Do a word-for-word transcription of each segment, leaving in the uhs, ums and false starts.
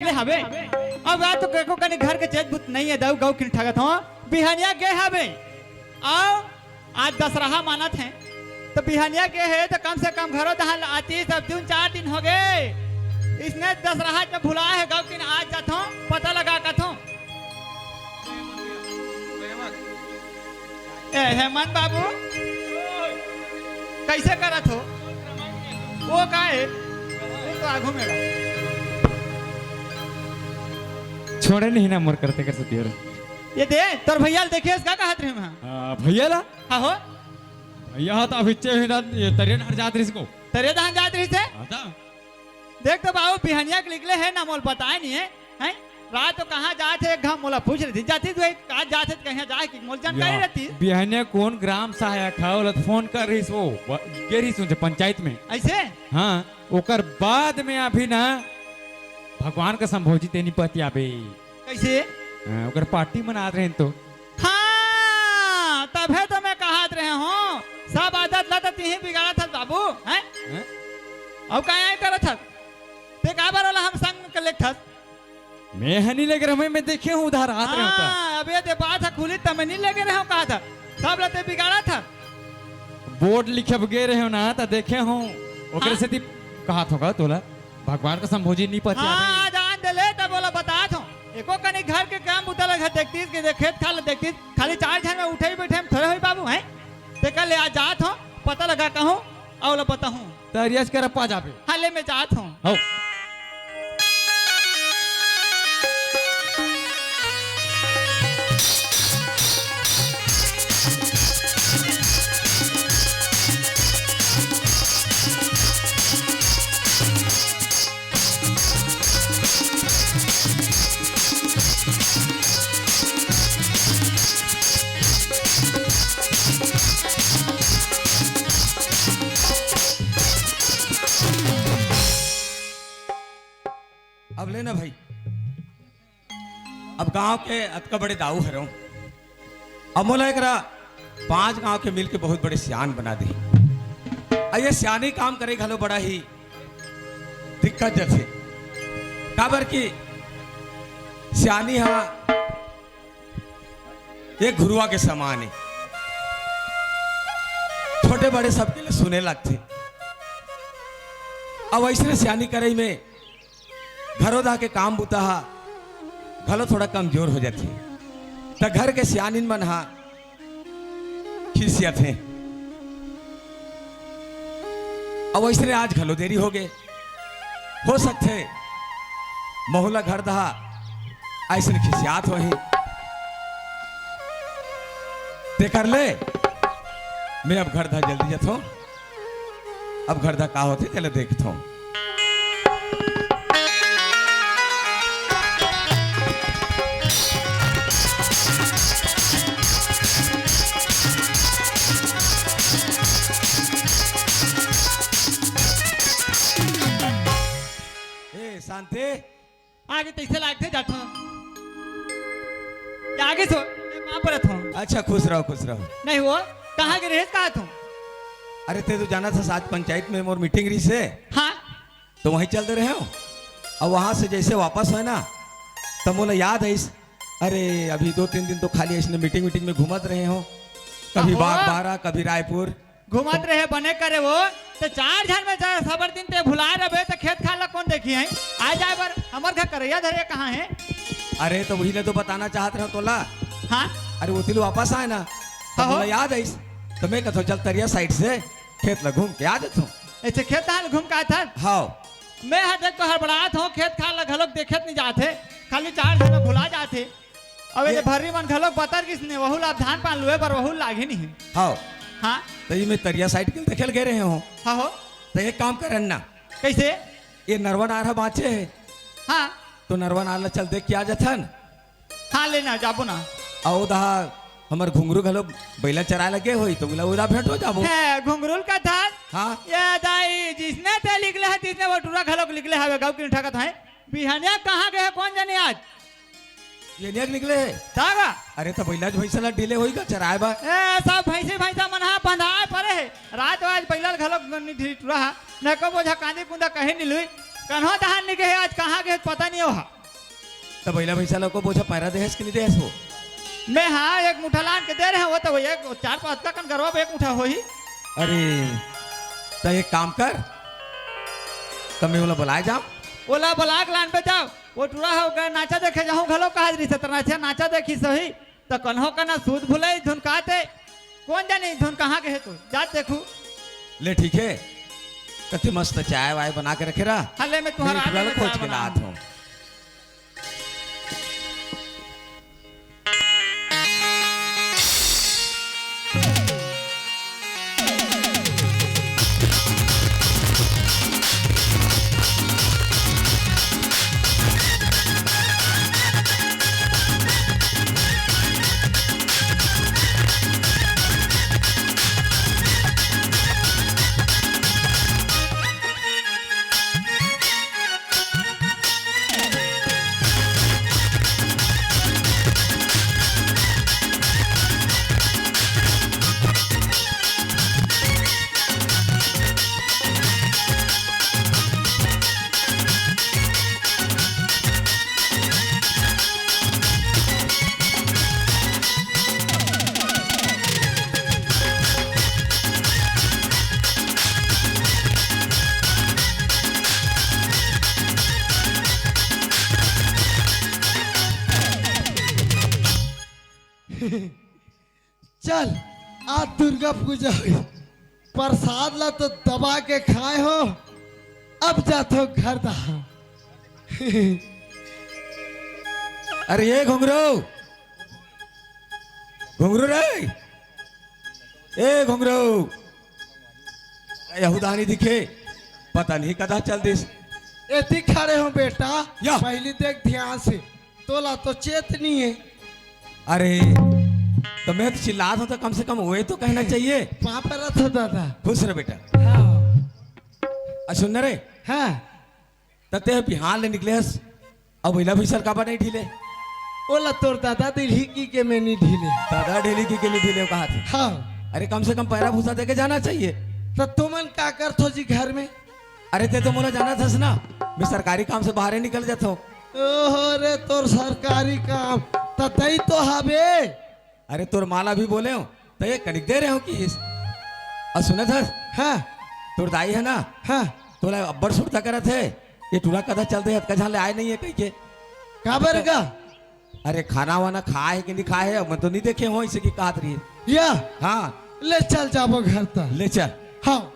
ले हवे। अब रात तो कको कनी घर के चेत बुत नहीं है, दाऊ गऊ किन ठगत हो। बिहनिया गे हवे। अउ आज दसरहा मानत हे, तो बिहनिया गे हे, तो कम से कम घरो दहान आती, सब दिन चार दिन हो गए। इसने दसरहा जब भुला हे, गऊ किन आज जाथो, पता लगा कथो। ए, हेमंत बाबू, कैसे करत हो? वो का है? वो तो आगू में रहा। छोड़े नहीं ना मोर करते कर सती हो रे। ये दे, तोर भैया ल देखिए, का कहत रहे हम? हाँ, भैया ला? हाँ हो। भैया हा तो अभी चे ही ना, ये तरिया नहर जात रही इसको। तरिया दहान जात रही से? हाँ ता। देख तो बाबू, बिहनिया के निकले है ना, मोल बताए नहीं है, हैं? रात तो कहाँ जात है, एक घाम मोला पूछ रही थी, जाती तू एक, कहाँ जात है, कहीं जाए कि मोल जानकारी या, रहती। बिहनिया कौन ग्राम सहायक है, ओला तो फोन कर रही वो, व-, गे रही उनसे पंचायत में। ऐसे? हाँ, ओकर बाद में अभी ना भगवान का संभोजी तेनी पति आबे। कैसे? हाँ, ओकर पार्टी मनात रहे तो। हाँ, तभे तो मैं कहत रहे हूँ, सब आदत ला तो तिही बिगाड़त हस बाबू, हैं? हैं? अब का यही करत हस? ते काबर ओला हम संग के लेथस? मैं ह नी लेगे रहूं, मैं देखे हूं उधार हाथ रहे होता। हाँ, अबे ते बात ह खुली त मैं नी लेगे रहूं कहा था। सब ला ते बिगाड़ा था। बोर्ड लिखे गे रहे हो ना, त देखे हूं। ओकरे हाँ। सेती कहा थों का तोला, भगवान का संभोजी नी पति हाँ, आवे। जान दे ले, तब ओला बता थों। एको कनी घर के काम बुता लगा देखतीस के देख, खेत खार ला देखतीस, खाली चार झन में उठे ही बैठे में थोड़े होई बाबू, हैं? ते कर ले, आज जात हों, पता लगा कहूं, अउ ओला बताहूं। तरियास कर पा जाबे। हाँ, ले, मैं जात हों। हौ। अब लेना भाई, अब गांव के अतका बड़े दाऊ हरव, अब मोला एकरा पांच गांव के मिलके बहुत बड़े सियान बना दे। अउ ये सियानी काम करे घलो बड़ा ही दिक्कत जथे, काबर कि सियानी हा एक घुरुवा के समान हे, छोटे बड़े सबके ले सुने लगथे। अब अइसने सियानी करई में घरो दा के काम बुता हा घलो थोड़ा कमजोर हो जाथे, त घर के सियानिन मन हा खिसियाथे। अब अइसने आज घलो देरी हो गे, हो सकथे महू ला घर दहा अइसने खिसियात होही। तेकर ले मैं अब घर दहा जल्दी जथों, अब घर दहा का होथे तेला देखथों। ए, शांति। आगे तइसे लागथे जाथों। ये आगे सो, मैं पाँव परत हों। अच्छा, खुश रहो, खुश रहो। नहीं वो, कहाँ गे रहेस कहा तू? अरे, ते तो जानत हस, आज पंचायत में मोर मीटिंग रहिस हे। हाँ। तो वहीं चल दे रहे हो। अब वहां से जैसे वापस होय ना, तब मोला याद आइस, अरे, अभी दो तीन दिन तो खाली अइसने मीटिंग, मीटिंग में घूमत रहे हो, कभी अहो। बागबाहरा, कभी रायपुर। घूमत रहे, बने करे वो, ते चार झन में जा, सबर दिन ते भुलाए रहे, ते खेत खार ला कौन देखी है? आ जाए बर, हमर घर करैया धरैया कहाँ है? अरे, तो वही ले तो बताना चाहत रहे तोला। हाँ? अरे, वो तिल वापस आए ना, तो हाँ। मोला याद आइस, तो मैं कहता हूँ, चल तरिया साइड से खेत ला घूम के आ जाता हूँ। ऐसे खेत हाल घूम के आथन? हाँ। मैं हा देख तो हड़बड़ात हों, खेत खार ला घलोक देखे नी जात हे, खाली चार झन भुला जात हे। अउ ये ये भर्री मन घलोक बतर गिस ने, वहू ला अब धान पान लुए बर वहू लागही नहीं। हाँ। हाँ। तो ये मैं तरिया साइड के देखे ल गे रहे हों। हाँ हो। तो एक काम करन ना। कैसे? ये नरवा नार ह बाँचे हे। हाँ। तो नरवा नार ला चल देख के आ जाथन। हाँ, लेना, जाबो ना। अउ उदा हमर घुंघरू घलो बइला चराए लगे होही, तो मिला उदा भेंट हो जाबो। है, घुंघरू ल कथस? हाँ। ये दाई, जिसने ते निकले हे, तिसने वो टूरा घलो निकले हवे, गऊ किन ठगत हे। बिहनिया कहाँ गे हे, कौन जाने आज? ये निया निकले हे? तागा? अरे, तो बइला भैंसा ला डिले होही का चराए बर? ए, सब भैंसी भैंसा मन हा बंधाए परे हे। रात आज बइला घलो नी ढीठ रहा, न को बोझा कांदी कुंदा कहीं नी लुई। कन्हो धान नइ गे हे, आज कहाँ गे हे, पता नइ हे ओहा। त बइला भइसा ला एको बोझा पैरा दे हस कि नइ दे हस वो? मैं हा एक मुठा लान के दे रहे हँव, वो तो एक चार पाँच का कन गरवा में एक मुठा होही। अरे, त एक काम कर, त मैं ओला बलाय जाँव। ओला बला के लान बे जाव, वो टूरा हो गे, नाचा देखे जाहूँ घलो कहत रहिस हे, त नाचा, नाचा देखिस होही। त कन्हो कना सूझ भुलई धुन काते, कोन जानी धुन कहाँ गे हे तो, जात देखू। ले ठीक हे, कति मस्त चाय वाय बना के रखे रहा। हले मैं तुम्हारा मैं आगे टूरा ला में खोज चाय के लात बनाऊँ। हँव। चल, आज दुर्गा पूजा होही, प्रसाद ला तो दबा के खाए हँव, अब जाथँव घर डहर। अरे ए घुंघरू, घुंघरू रे, ए घुंघरू, ए यहूदा नइ दिखे, पता नहीं कदा चल दिस। एती खड़े हँव बेटा, या। पहिली देख ध्यान से, तोला तो चेत नइ हे। अरे, त मैं तो चिल्लात हँव, त कम से कम ओए तो कहना चाहिए। पाँव परत हँव दादा। खुश रह बेटा। हाँ। अ सुन न रे। हाँ। त तें बिहान ले निकले हस, अउ बइला भइसा ल काबर नइ ढीले? ओला तोर दादा दिलही कहिके मैं नइ ढीलेंव। दादा दिलही कहिके नइ ढीलेंव कहत हे। हाँ। अरे कम से कम पैरा भूसा देके जाना चाहिए। त तुमन का करथो जी घर में? अरे तें तो मोला जानत हस ना, मैं सरकारी काम से बाहरे निकल जाथँव। ओहो रे, तोर सरकारी काम, त तहीं तो हबे। अरे तोर माँ ला भी बोलेंव, त ए कनिक दे रहेंव किहिस। अउ सुनत हस? हाँ। तोर दाई हे ना? हाँ। तोला अब्बड़ सुरता करत हे। ए टूरा कदा चल दे, अतका झन ले आय नइ हे कहिके। काबर गा? अरे खाना वाना खाय हे कि नइ खाय हे, मैं तो नइ देखे हँव अइसे कि कहत रहिस। या। हाँ। ले चल जाबो घर त। ले चल। हाँ।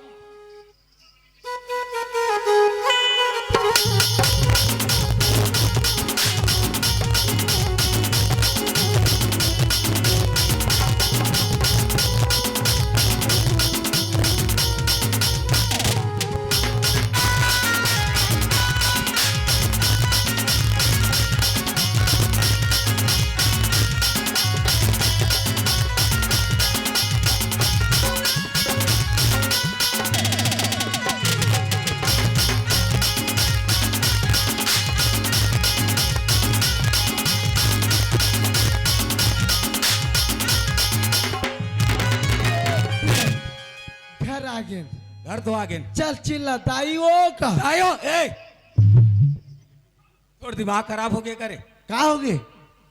घर आ गेन। घर तो आ गेन। चल चिल्ला, दाई ओ का? दाई ओ, ए! तोर दिमाग खराब हो गे का रे? का हो गे?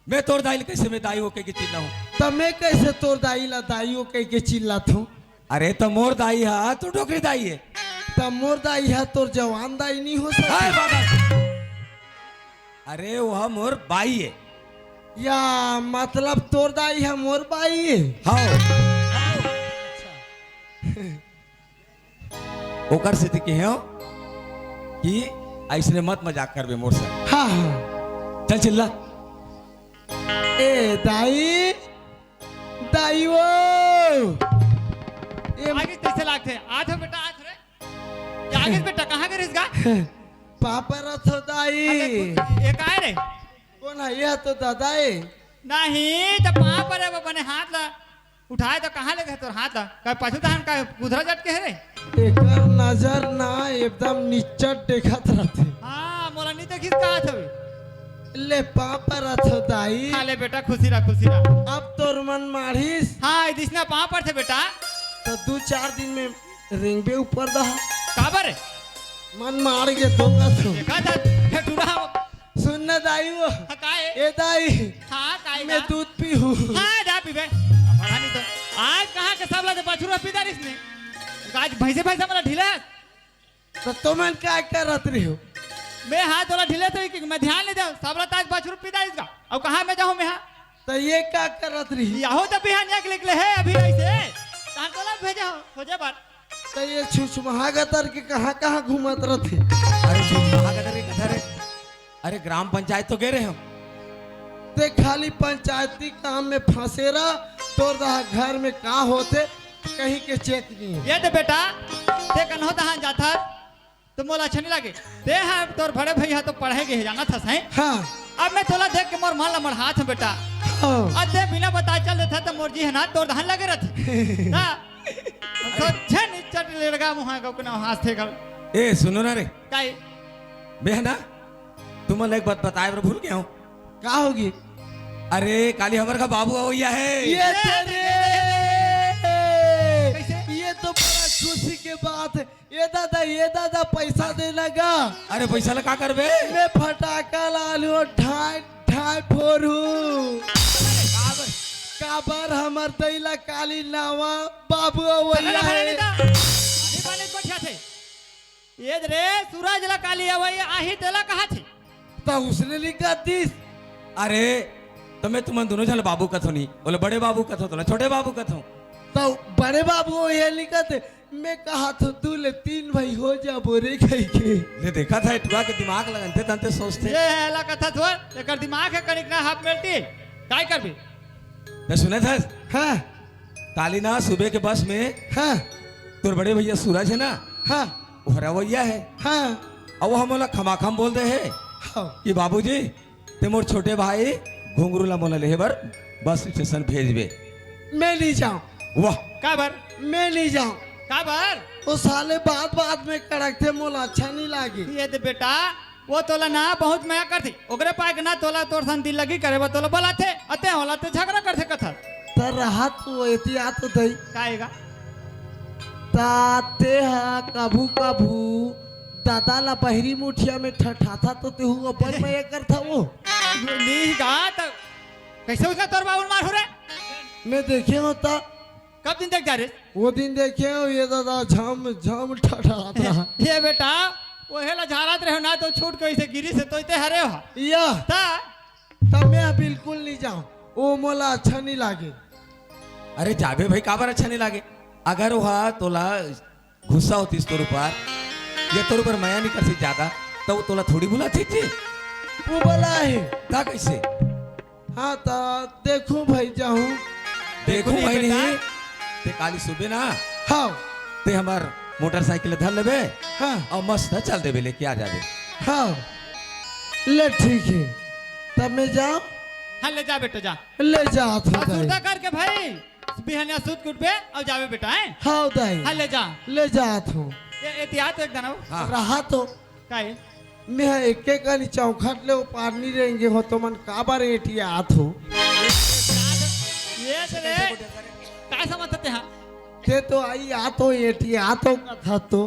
मैं तोर दाई ल कइसे मैं दाई ओ कहिके चिल्लाहूँ? त मैं कइसे तोर दाई ला दाई ओ कहिके चिल्लाथँव? अरे त मोर दाई ह तोर डोकरी दाई हे। त मोर दाई ह तोर जवान दाई नइ हो सकय? हाय बाबा। अरे ओह मोर बाई हे। या मतलब तोर दाई ह मोर बाई हे? हव। ओकर सेती कहेंव कि अइसने मत मजाक करबे मोर संग। हाँ, हाँ। चल चिल्ला। ए दाई, दाई ओ। ए आ गिस तइसे लागथे। आथव बेटा, आथव रे। ए आ गिस बेटा, कहाँ गे रहिस गा? पाँव परत हँव दाई। अरे, ए काय रे? कोन हे? ए तो दादा ए। नहीं, त पाँव परे बने हाथ ला। उठाय त कहाँ ले गे तोर हाथ ला? काय पाछू डहन काय कुधरा जट के हे रे? एकर नजर ना एकदम निच्चट देखत रथे। हाँ, मोला नइ देखिस कहत हवे। ले पाँव परत हँव दाई। हाँ, ले बेटा, खुशी रह, खुशी रह। अब तोर मन माढ़िस। हाँ, ए दिसना पाँव परथे बेटा। त दू चार दिन में रेंगबे ऊपर डहर। काबर? मन मार के धोखा तो। देखा था, ये टूरा। सुन ना दाई वो। हाँ, का है? ए दाई। हाँ, का है मैं का? दूध पीहूँ। हाँ, जा पीबे। हमारा नहीं तो। आज कहाँ के सब ला तो बछरू पी डारिस ने। आज भैंसे भैंसा मला ढीला। तो तुमन का करत रही हो? मैं हाथ वाला ढीले थे कि मैं ध्यान नहीं दे। सब ला तो आज बछरू पी डारिस का। अब कहाँ मैं जाहूँ मैं हाँ? तो ये का करत रही? यहो तो बिहानिया के निकले है अभी ऐसे। तहन तोला भेजे हो, खोजे बर। तो ये छुछमहा गतर के कहाँ कहाँ घूमत रहते? अरे छुछमहा गतर के कथा रे। अरे ग्राम पंचायत तो गए रहे हम। ते खाली पंचायती काम में फंसे रह, तोर दहा घर में का होथे कहीं के चेत नहीं है। ये दे बेटा, ते कन्हो दहान जाथस, तो मोला अच्छा नहीं लागे। ते हा तोर बड़े भैया तो पढ़े गए हे, जानत हस, हैं? हाँ। अब मैं तोला देख के मोर मन ला मढ़ात हूँ बेटा। हाँ। अब ते बिना बताए चल देथा तो मोर जी है ना तोर दहान लगे रहथे। हाँ। सोचे नहीं चट लेड़गा मुहा को ना हाथ थे कर। ए सुनो ना रे। काई? बे है ना, तुमन ला एक बात बताए बर भूल गया हूँ। का होगे? अरे काली हमर का बाबू अवैया है। ये तेरे, कैसे? ये तो बड़ा खुशी के बात है। ये दादा, ये दादा, पैसा देना गा। अरे पैसा ला का करबे? मैं फटाका ला लूँ, ढाई ढाई फोड़ू। काबर? काबर हमर दई ला काली नावा बाबू अवैया है। नहीं माने बैठा थे। ये रे सूरज ला काली अवैया आही तेला कहा थे। त उसने लिखा दिस। अरे, त मैं तुमन दोनों झन बाबू कथो नहीं, बोले बड़े बाबू कथो, तोला छोटे बाबू कथो। त बड़े बाबू ये लिखा थे, मैं कहा थो दू ले तीन भाई हो जाबो रे कहि के। ले देखा था टुआ के दिमाग लगनते तनते सोचते। ये है ला कथा थोर, एकर दिमाग है कनिक ना हाफ मेल्टी। काय करबे? मैं सुने था। हाँ। काली ना सुबह के बस में हाँ। तोर बड़े भैया सूरज है ना? हाँ। वो हरा भैया है। हाँ। अब वो हमला खमाखम बोल दे है हाँ। कि बाबूजी, ते मोर छोटे भाई घुंगरू ला मोला लेहे बर बस स्टेशन भेजबे। मैं नहीं जाऊँ। वाह। काबर? मैं नहीं जाऊँ। काबर? वो साले बात बात में कड़कथे, मोला अच्छा नहीं लागे। ये दे बेटा, वो तोला ना बहुत मया करथे, ओकरे पाए के ना तोला तोर सन दिल लगी करे बर तोला बलाथे, अते होला ते झगड़ा करथे कथा। त रहा तू एहतियात तो दई। काएगा? ता ते हा कभू कभू दादा ला बहिरी मुठिया में ठठाथा तो तेहू अपन में ये करथा वो। नी गा त कैसे उसने तोर बाबू मार हो रे? मैं देखे हों ता। कब दिन देख जा रे? वो दिन देखे हों ये दादा झम झम ठठाथा। ये बेटा, वो हेला झारत रहे ना तो छूट के इसे गिरी से तो इते हरे हो। या। ता? तब मैं बिल्कुल नहीं जाऊँ, वो मोला अच्छा नहीं लागे। अरे जाबे भाई, काबर अच्छा नहीं लागे? अगर वो तोला गुस्सा होतीस तोर ऊपर, या तोर ऊपर मया नहीं करतीस ज्यादा, त वो तोला थोड़ी बुलातीस जी। वो बोला है। ता कैसे? हाँ, त देखूं भाई, जाऊं। देखूं देखूं भाई बेटा। नहीं, ते काली सुबह ना, हाँ। ते हमार मोटरसाइकिल धर लेबे, हाँ। और मस्त चल देबे, लेके आ जाबे। हाँ, ले ठीक है, तब मैं जाऊं। हाँ, ले जा बेटा, जा। ले जा, अब सुरता करके भाई। बिहनिया सूत के उठबे अउ जाबे बेटा, हैं? हाँ दाई। हाँ, ले जा। ले जात हूँ। ये एहतियात एक दाना हो। हाँ। रहा तो। का है? मैं एक एक कनी चौखट ले पार नहीं रहेंगे हो तो मन काबर एहतियात हो। ये तो रे। काय समझते हैं? ते तो आई आ तो एहतियात हो कथा तो।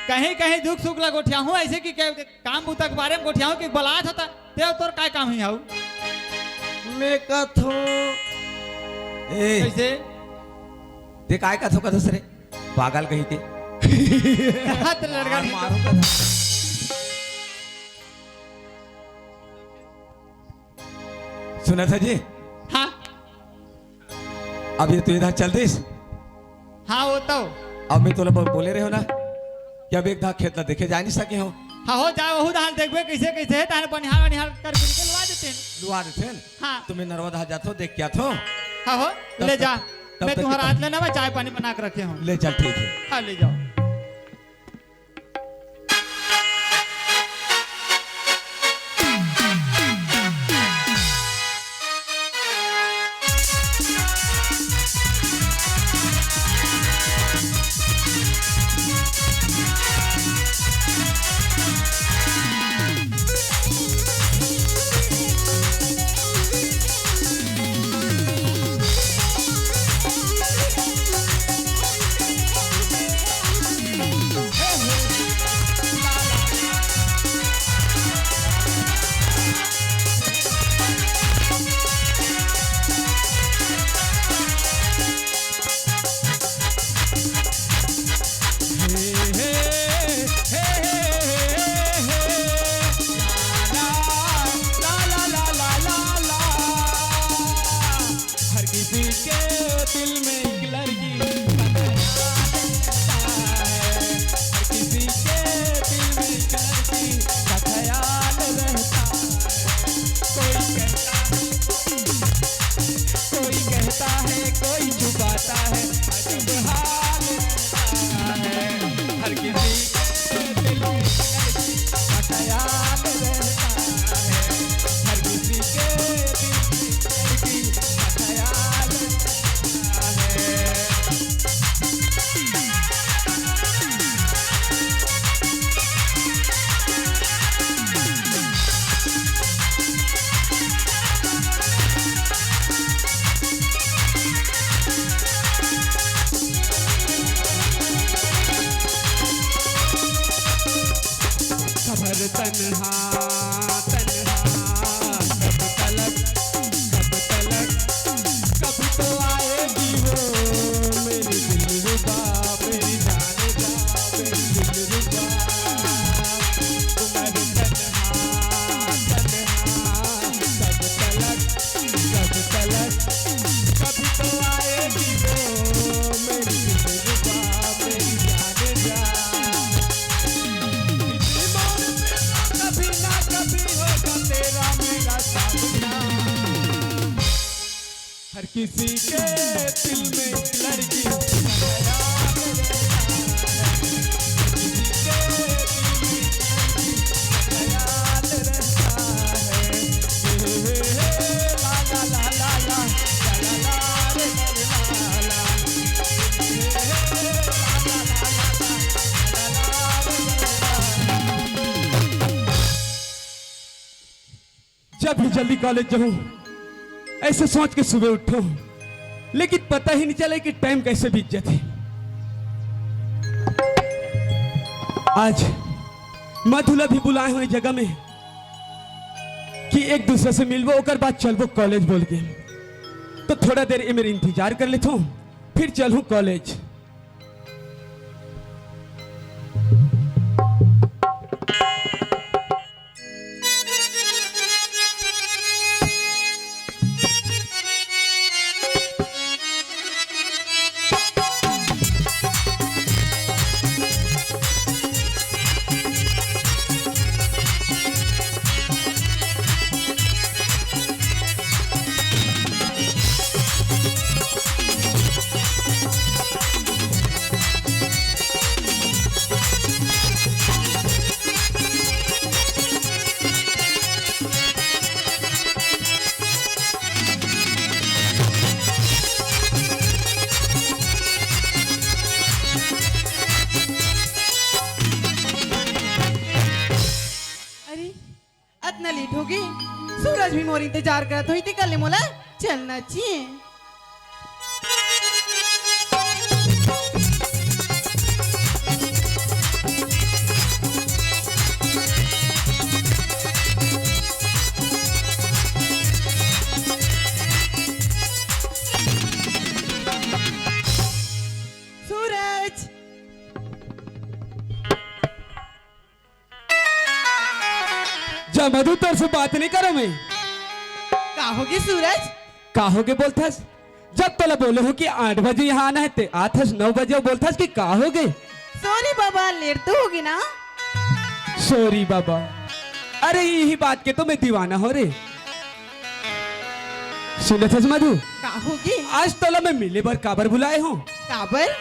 कहीं कहीं दुख सुख ला गोठिया हूँ ऐसे कि के काम बुता के बारे में गोठियाहूं कि बलात होता, ते तोर काय काम ही हाउ? मैं कथो। ए, कैसे? ते काय कथो कथस रे? पागल कहीं के। हाथ लड़का मार, नहीं मारो तो। कथो। सुना था जी? हाँ। अब ये तो इधर चल दिस। हाँ, वो तो। अब मैं तोला ब-, बोले रहे हो ना कि अब एक धा खेत ला देखे जा नहीं सके हो। हाँ, हो जा, वहू धान देखबे कैसे, कैसे है, ताने बनिहार, बनिहार कर मिल के लुआ देते हैं। लुआ देते हैं? हाँ। तो मैं नरवा धा जात हो, देख क्या थो। हाँ हो, तब ले तक, जा। तब मैं तक तुम्हारा कितना हाथ लेना, मैं चाय पानी बना के रखे हूँ। ले चल, ठीक है। हाँ, ले जाओ। किसी के दिल में एक लड़की का ख्याल रहता है, हर किसी के दिल में एक लड़की का ख्याल रहता है। कोई कहता है, कोई कहता है, कोई छुपाता है, अजब हाल रहता है। हर किसी के दिल में एक लड़की का ख्याल रहता है, हर किसी के दिल में एक लड़की का ख्याल रहता है। खबर तन्हा, तन्हा, कब तलक, कब तलक, कब तो आएगी वो मेरी दिलरुबा, मेरी जान जा, मेरी दिलरुबा। उम्र तन्हा, तन्हा, कब तलक, कब तलक, कब तो आएगी वो मेरी दिलरुबा, मेरी जान जा। इसी मोड़ पे तो कभी ना कभी होगा तेरा मेरा सामना। हर किसी के दिल में एक लड़की का ख्याल रहता है। हर किसी के दिल में एक लड़की का ख्याल रहता है। हे, हे, हे, ला, ला, ला, ला, ला, ला, ला, ला, रे, ला, ला, ला, ला। हे, हे, हे, ला, ला, ला, ला, ला, ला, ला, रे, ला, ला, ला। जब भी जल्दी कॉलेज जाऊं, ऐसे सोच के सुबह उठूं, लेकिन पता ही नहीं चले कि टाइम कैसे बीत जाथे। आज मधु ला भी बुलाए हों ए जगह में कि एक दूसरे से मिलबो, ओकर बाद चलबो कॉलेज बोल के। तो थोड़ा देर ए मेर इंतजार कर लेथों, फिर चलहूं कॉलेज। अरे, अतना लेट होगे, सूरज भी मोर इंतजार करत होही, तेकर ले मोला चलना चाहिए। सूरज। जा मधु, तोर से बात नहीं करो मैं। का होगे सूरज? का होगे बोलथस? जब तोला बोले हों कि आठ बजे यहाँ आना हे, ते आथस नौ बजे अउ बोलथस कि का होगे? सॉरी बाबा, लेट तो होगे ना। सॉरी बाबा, अरे इही बात के तो मैं दीवाना हों रे। सुनथस मधु? का होगे? आज तोला मैं मिले बर काबर बुलाए हों? काबर?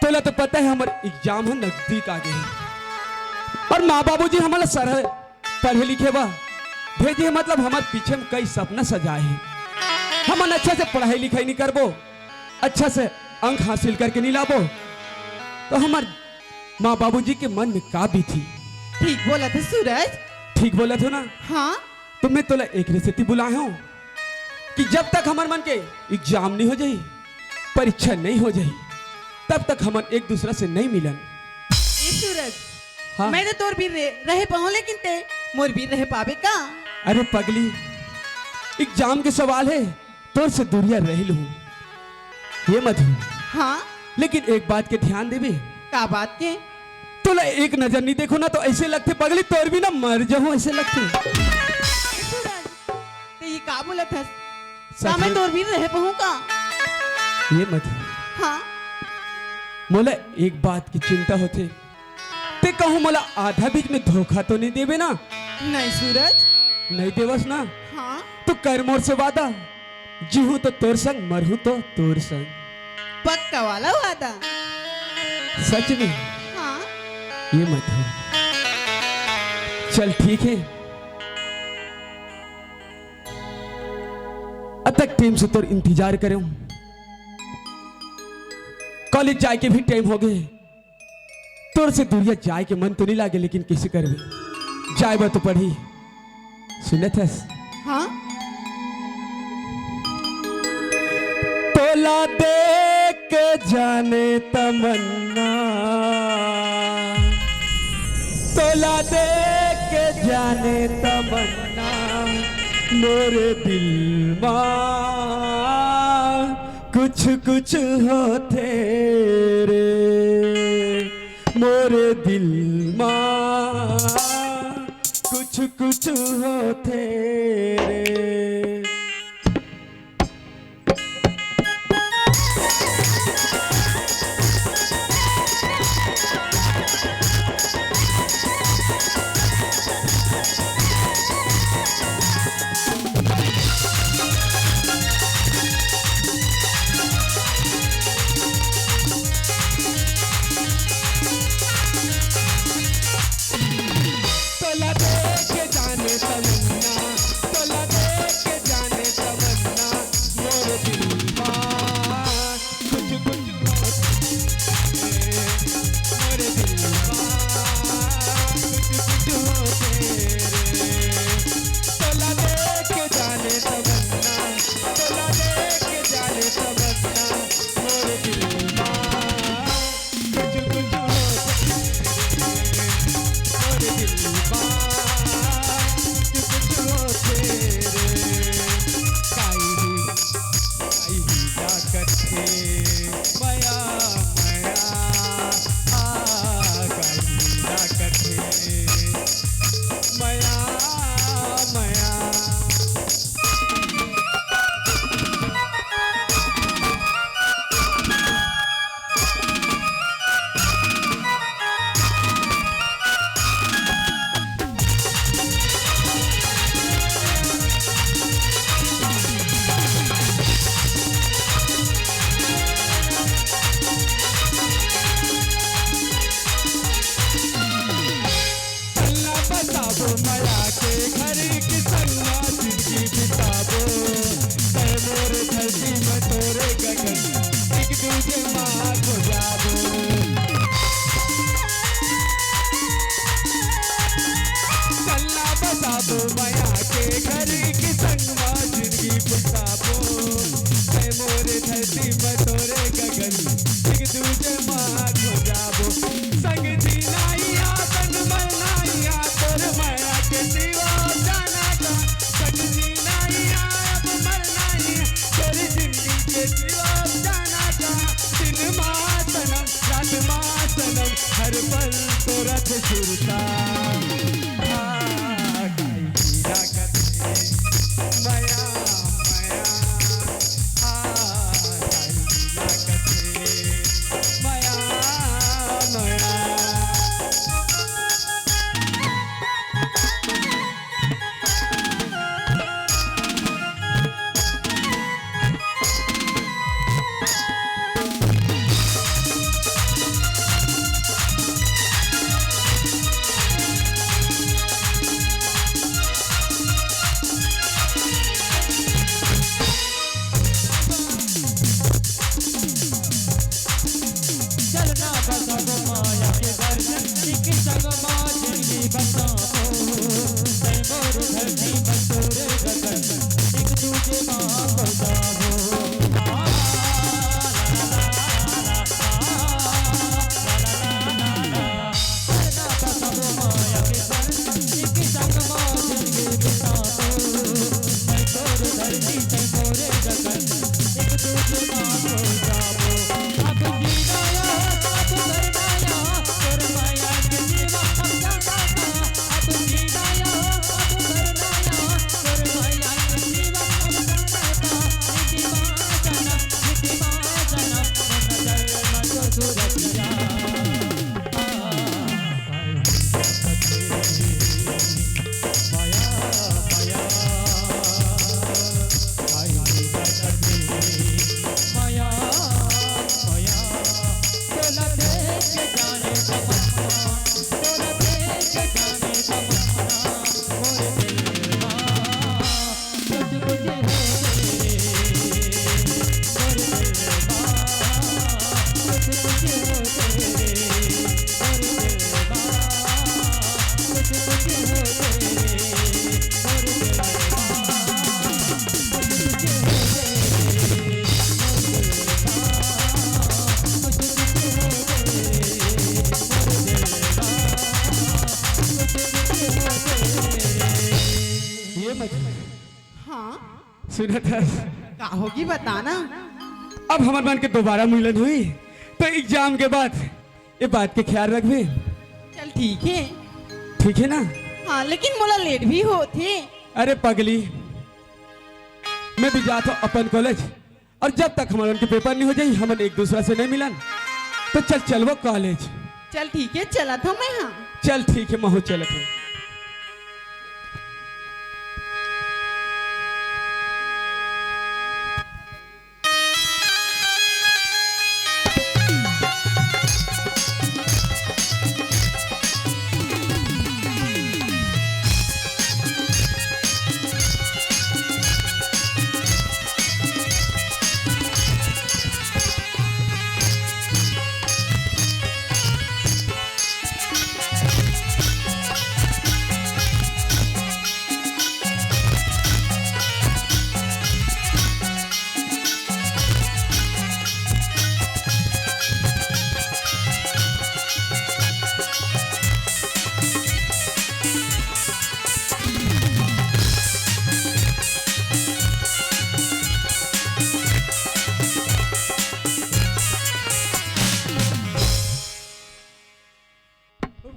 तोला तो पता हे हमर एग्जाम ह नजदीक आ गे हे अउ माँ बाबूजी हमला सरहा पढ़े लिखे बर भेजे हे, मतलब हमर पीछे में कई सपना सजाए हे। हमन अच्छा से पढ़ाई लिखाई नहीं करबो, अच्छा से अंक हासिल करके नहीं लाबो, तो हमर माँ बाबूजी के मन में का बीतही? ठीक बोलत हे सूरज। ठीक बोलत हों ना? हाँ। तो मैं तोला एकरे सेती बुलाए हों कि जब तक हमर मन के एग्जाम नहीं हो जाही, परीक्षा नहीं हो जाही, तब तक हमन एक दूसरा से नहीं मिलन। ए सूरज, हाँ। मैं तो तोर बीर रहे पाहूं, लेकिन ते मोर बीर रहे पाबे का? अरे पगली, एग्जाम के सवाल हे, तोर से दूरिया रह लूं। हे मधु। हाँ। लेकिन एक बात के ध्यान देबे। का बात के? तोला एक नजर नहीं देखों ना तो ऐसे लगथे पगली तोर बिना मर जाहूं, ऐसे लगथे। ए सूरज, ते ये का बोलत हस? का मैं तोर बिन रह पाहूं का? ये मत। हाँ। मोला एक बात के चिंता होथे, ते कहूं मोला आधा बीच में धोखा तो नहीं देबे ना? नहीं सूरज। नहीं देवस ना? हाँ। तो कर मोर से वादा, जीहूं तो तोर संग, मरहूं तो तोर संग। पक्का वाला वादा। सच में? हाँ। ये मत हो। चल ठीक है, अतक टाइम से तोर इंतजार करेंव। कॉलेज जाए के भी टाइम हो गए। तोर से दूरिया जाए के मन तो नहीं लागे, लेकिन किसे करबे, जाए बर तो पड़ही। सुनत हस? हाँ। तोला देख के जाने तमन्ना, तोला देख के जाने तमन्ना, मोरे दिल मा कुछ कुछ होथे रे, मोरे दिल मा कुछ कुछ होथे रे। तोला देख के जाने तमन्ना, तोला देख के जाने तमन्ना, मोर दिल मा कुछ कुछ होथे, मोर दिल मा कुछ कुछ होथे रे। तोला देख के जाने तमन्ना, तोला देख के जाने तमन्ना, मोर दिल मा कुछ कुछ होथे रे, मोर दिल मा कुछ कुछ होथे रे। काई ही, काई ही ना कथे मया, मया, आ, काई ही ना कथे मया, मया। संगला बसाबो मया के घर के संगला जिंदगी बिताबो। तै मोर धरती, मैं तोरे गगन, एक दूजे मा खो जाबो। संगला बसाबो मया के घर के संगला जिंदगी बिताबो। तै मोर धरती, मैं तोरे गगन, एक दूजे मा खो जाबो। संग जीना इहाँ, संग मरना इहाँ, तोर मया के सिवा जाना का। संग जीना इहाँ, अब मरना इहाँ, तोर जिंदगी के सिवा जाना का। दिन मा सनम, रात मा सनम, हर पल तोर थे सुरता। आ, काई हीरा कथे मया, मया। ए मत। हाँ। सुनत हस? का होगे बता ना। अब हमर मन के दोबारा मिलन होही, त एग्जाम के बाद ए बात के ख्याल रखबे। चल ठीक हे। ठीक हे ना? हाँ, लेकिन मोला लेट भी होत हे। अरे पगली, मैं भी जात हँव अपन कॉलेज, अउ जब तक हमर मन के पेपर नइ हो जाही, हमन एक दूसरा से नइ मिलन। त चल, चलबो कॉलेज। चल ठीक हे, चलत हँव मैं, हाँ। चल ठीक हे, महूँ चलत हँव।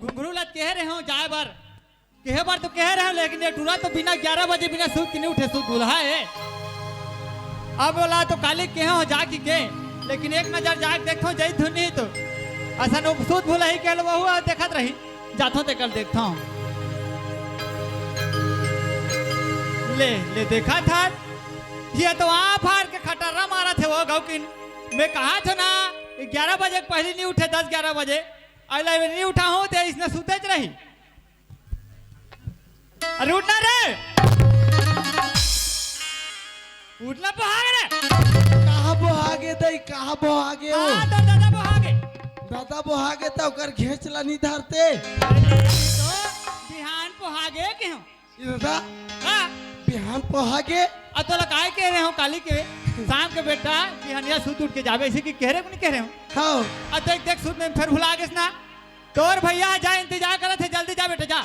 घुंघरू ला कहे रहे हँव जाए बर, कहे बर तो कहे रहे हँव, लेकिन ए टूरा तो बिना ग्यारह बजे बिना सूत के नइ उठे, सूत भुलहा हे। अब ओला तो काली कहे हँव जा कहिके, लेकिन एक नजर जाके देखत हँव, जही धुन नहीं तो असन उपसूत भुलही के वहू ह देखत रही। जाथँव तेकर देखथँव। ले, ले देखत हस, ये तो आँख फार के खटर्रा मारत हे वो गौकिन। मैं कहत हँव ना, ग्यारह बजे के पहिली नइ उठे, दस ग्यारह बजे। अइला नइ उठाहूँ त अइसने सुतेच रही। अरे उठ ना रे, उठ ना, बोहा गे रे। कहाँ बोहा गे दई, कहाँ बोहा गे वो? हाँ, तोर दादा बोहा गे। दादा बोहा गे त ओकर घेंच ला नइ धरते। अरे तो बिहान बोहा गे कहेंव। ए दादा, हाँ। बिहान बोहा गे? अउ तोला काय कहे रहे हँव काली के, शाम के बेटा बिहनिया सुत उठ के जाबे, अइसे कहे रहे हँव कि नइ कहे रहे हँव? हाँ। अउ देख, देख, सुत में फेर भुला गेस ना। तोर भइया ह जाए इंतजार करत हे, जल्दी जा बेटा, जा।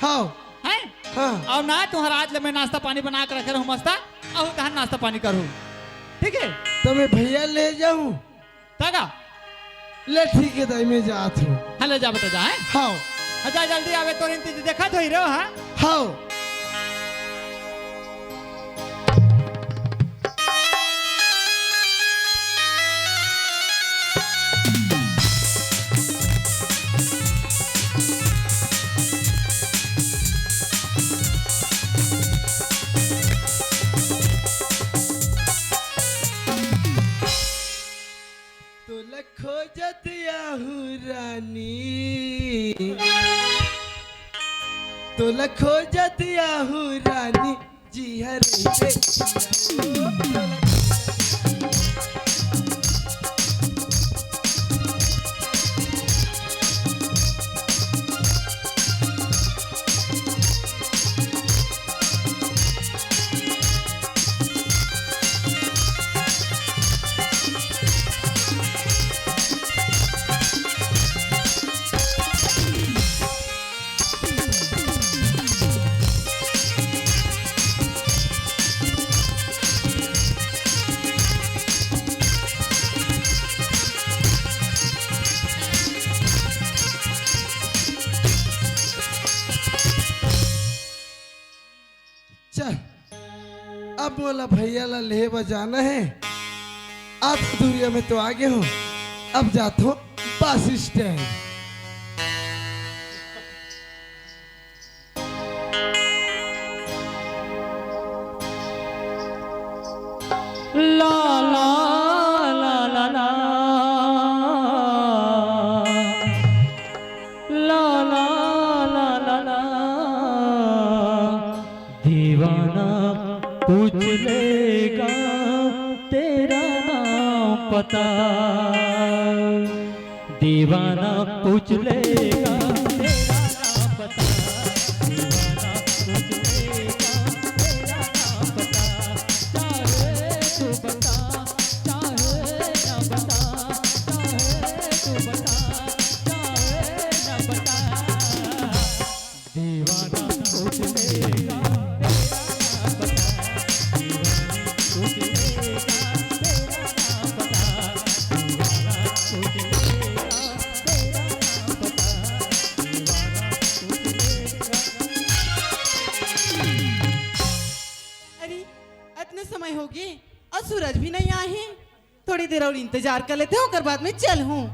हाँ। हैं? हाँ। अउ ना तुँहर आज ले मैं नास्ता पानी बना के रखे रहूँ मस्त, अउ तहन नास्ता पानी करहू, ठीक हे? त मैं भइया ले जाहूँ। तगा। ले ठीक हे दाई, मैं जात हँव। हाँ, ले जा बेटा, जा, हैं? हाँ। हाँ, जा जल्दी आबे, तोर इंतजार देखत होही रे, हाँ? हाँ। तोला खोजत आहूँ रानी, तोला खोजत आहूँ रानी, जी हर रे। चल, अब मोला भइया ला लेहे बर जाना हे। आधा दूरिया में तो आ गे हँव, अब जात हँव बस स्टैंड। ला, ला, ला, ला, ला। ला, ला, ला, ला, ला। दीवाना पूछ लेगा तेरा नाम पता। दीवाना पूछ लेगा तेरा नाम पता। दीवाना पूछ लेगा तेरा नाम पता। चाहे तू बता, चाहे ना बता, चाहे तू बता, चाहे ना बता। दीवाना पूछ लेगा तेरा होगे अउ सूरज भी नइ आए हे। थोड़ी देर अउ इंतजार कर लेते हैं, ओकर बाद में चलहूँ।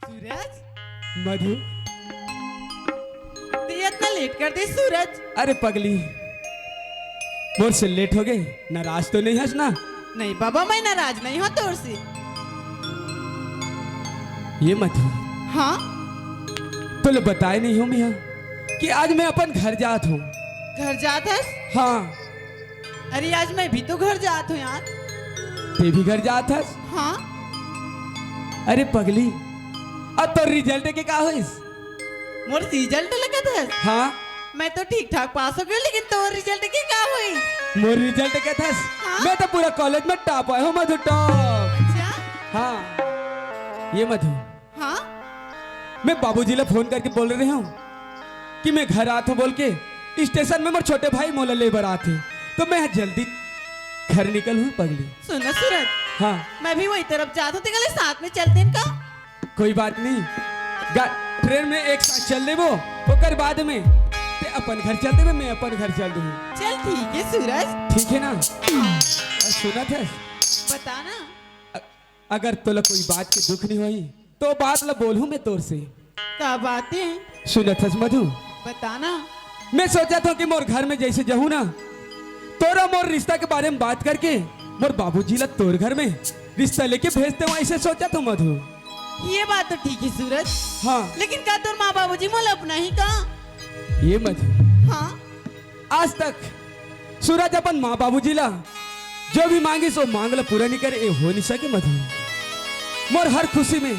सूरज। मधु। तैं इतना लेट कर दे सूरज। अरे पगली, मोर से लेट होगे, नाराज तो नइ हस ना? नहीं बाबा, मैं नाराज नइ हों तोर से। ये मधु। हाँ। तोला बताय नइ हों मैं हा कि आज मैं अपन घर जात हों। घर जात हस? हाँ। अरे आज मैं भी तो घर जात हों यार। तैं भी घर जात हस? हाँ। अरे पगली, अब तोर result के का होइस? मोर result लगत हस? हाँ। मैं तो ठीक ठाक पास होगे, लेकिन तोर result के का होइस? मोर result के थस? हाँ। मैं तो पूरा college में top आय हों मधु, top। अच्छा। हाँ। ये मधु। हाँ। मैं बाबूजी ला phone करके बोल रहे हों कि मैं घर आत हों बोल के, station में मोर छोटे भाई मोला ले बर आत हे, तो मैं जल्दी घर निकलहूँ पगली। सुन ना सूरज। हाँ। मैं भी वही तरफ जात हों, तेकर ले साथ में चलतेन का? कोई बात नहीं, गा-, train में एक साथ चल देबो, ओकर बाद में तैं अपन घर चल देबे, मैं अपन घर चल देहूँ। चल ठीक हे सूरज। ठीक हे ना? हाँ। अउ सुनत हस? बता ना। अ-, अगर तोला कोई बात के दुख नइ होही, तो बात ला बोलहूँ मैं तोर से। का बात हे? सुनत हस मधु? बता ना। मैं सोचत हों कि मोर घर में जइसे जाहूँ ना, तोर अउ मोर रिश्ता के बारे में बात करके मोर बाबूजी ला तोर घर में रिश्ता लेके भेज देवँव, अइसे सोचत हों मधु। ये बात तो ठीक हे सूरज। हाँ। लेकिन का तोर माँ बाबूजी मोला अपनाही का? ये मधु। हाँ। आज तक सूरज अपन माँ बाबूजी ला जो भी मांगिस, वो मांग ला पूरा नइ करे, ये हो नइ सके मधु। मोर हर खुशी में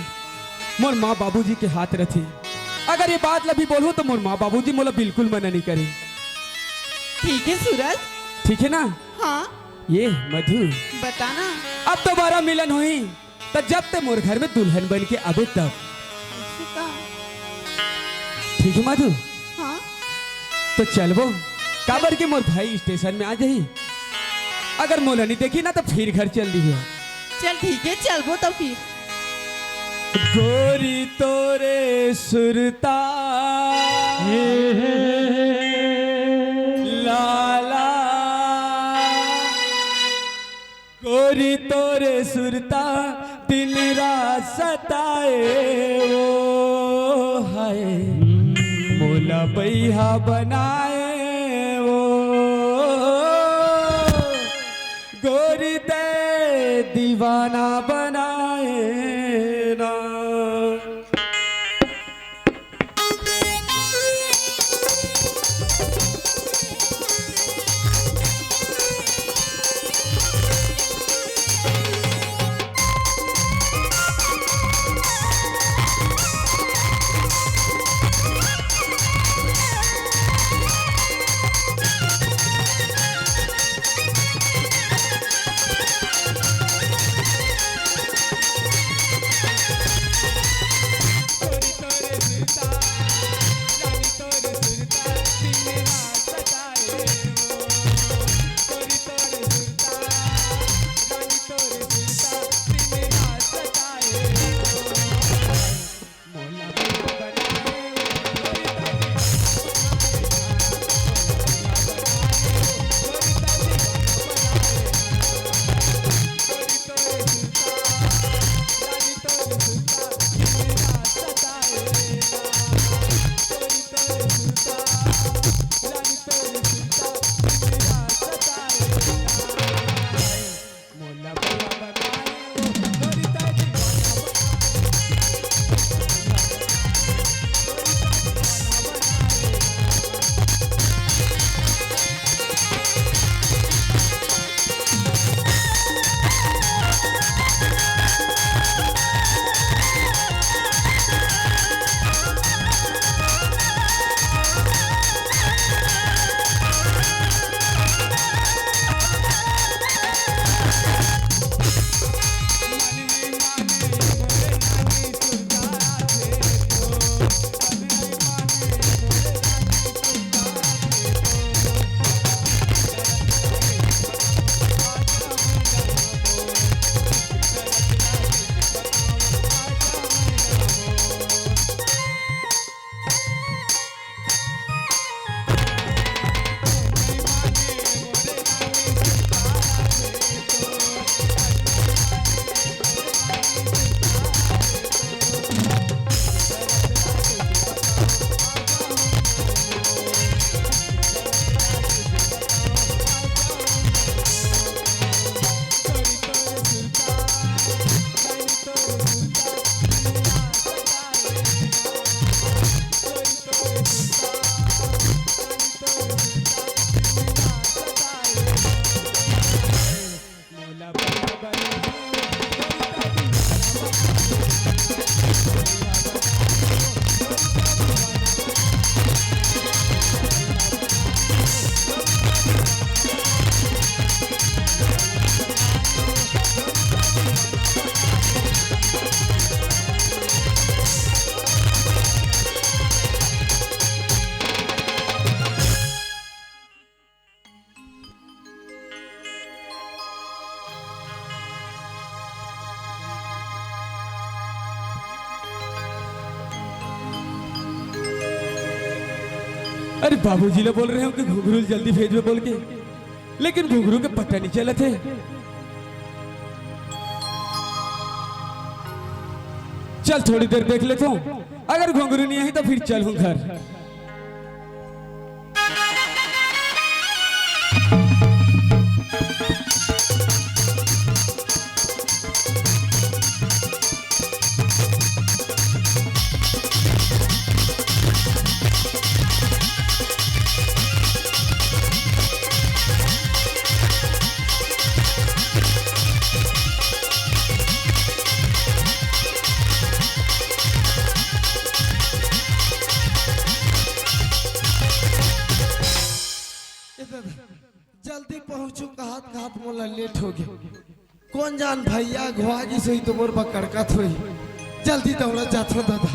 मोर माँ बाबूजी के हाथ रथे। अगर ये बात ला भी बोलहूँ तो मोर माँ बाबूजी मोला बिल्कुल मना नइ करे। ठीक हे सूरज। ठीक हे ना? हाँ। ये मधु। बता ना। अब दोबारा मिलन होही त जब तैं मोर घर में दुल्हन बन के आबे तब। अइसे का? मधु, हाँ? तो चलबो, काबर के मोर भाई स्टेशन में आ जाही। अगर मोला नहीं देखी ना, तो फिर घर चल दिही। चल ठीक है, चलबो तो फिर। गोरी तोरे सुरता, लाला, गोरी तोरे सुरता दिन रात सताए वो, हाय, मोला बैहा बनाए वो, गोरी ते दीवाना बनाए ना। अरे, बाबूजी ला बोल रहे हो कि घुघरू जल्दी भेजबे बोल के, लेकिन घुघरू के पता नहीं चलत हे। चल, थोड़ी देर देख लेथों, अगर घुघरू नहीं आई तो फिर चलहूं घर। ए दादा, जल्दी पहुंचूं, कहत कहत मोला लेट हो गया। कोन जान भैया घुआ गिस होही तो मोर बकड़कत होही। जल्दी दौड़ा जाथों दादा।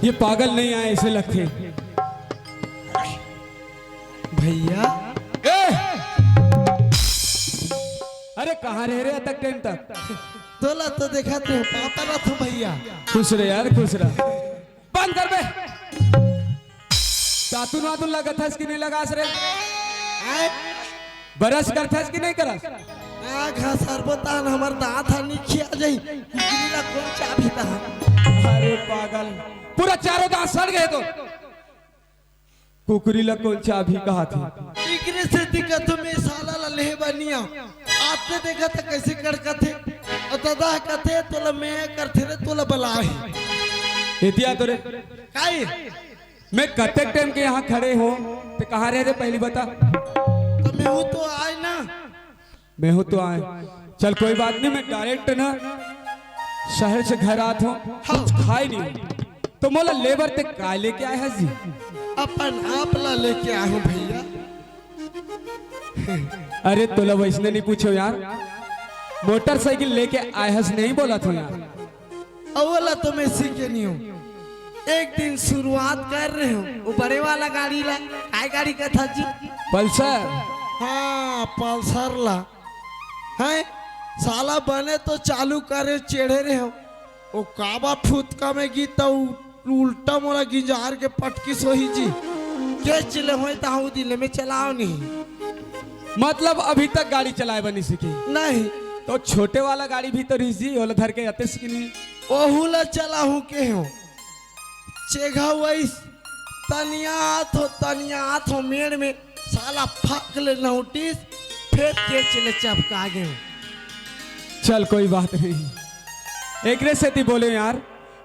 ये पागल नहीं आए, ऐसे लगथे। भैया। ए! अरे, कहाँ रहे रे अतक टाइम तक? तोला तो देखत रहे, पापा रह तो भैया। खुश रह यार, खुश रह। बंद कर बे। दातुन वातुन लगत हस कि नहीं लगास रे? आय? ब्रश करथस कि नहीं करस? आ घसरबो तहन हमर दांत ह निखिया जाही। कुकरी ला कोन चाबही तहन? अरे पागल, पूरा चारों दांत सड़ गए तो। कुकरी ला कोन चाबही कहाथे? एकरे सेती कथों में साला ला लेहे बर नइ आंव। आते देखत हस कइसे कड़कथे। अउ ददा ह कथे, "तोला मैं करथे रे, तोला बलाही।" एतिया तो रे। काई? मैं कतेक टाइम के यहाँ खड़े हों, ते कहाँ रहे रे, पहली बता। तो मैं हूँ तो आए ना। मैं हूँ तो आए। चल, कोई बात नहीं, मैं डायरेक्ट ना शहर से घर आत हों, हाँ। कुछ खाए नहीं, तो मोला लेबर ते काय लेके आए हस जी? अपन आप ला लेके आए हों भैया। अरे, तोला वैसने नहीं पूछों यार, मोटरसाइकिल लेके आए हस नहीं बोलत हों यार। अउ ओला तो मैं सीखे नइ हों। एक दिन शुरुआत करे रहेंव, वो बड़े वाला गाड़ी ला, काय गाड़ी कथस जी? पल्सर। हाँ, पल्सर ला। हैं? साला बने तो चालू करे, चढ़े रहेंव। वो काबर फुतका में गिस त उल्टा मोला गिंजार के पटकिस होही जी। केच ले होय त हाँ, वो दिन ले मैं चलाएंव नहीं। मतलब अभी तक गाड़ी चलाए बर नइ सीखे? नहीं। तो छोटे वाला गाड़ी भी तो रहिस जी, ओला धर के आतेस कि नहीं? ओहू ला चलाहूं केहेंव। चेघा वइस तनियात हों, तनियात हों मेड़ में, साला फक ले नहुंटिस, फेर केच ले चपका गेंव। चल, कोई बात नहीं, एकरे सेती बोलेंव यार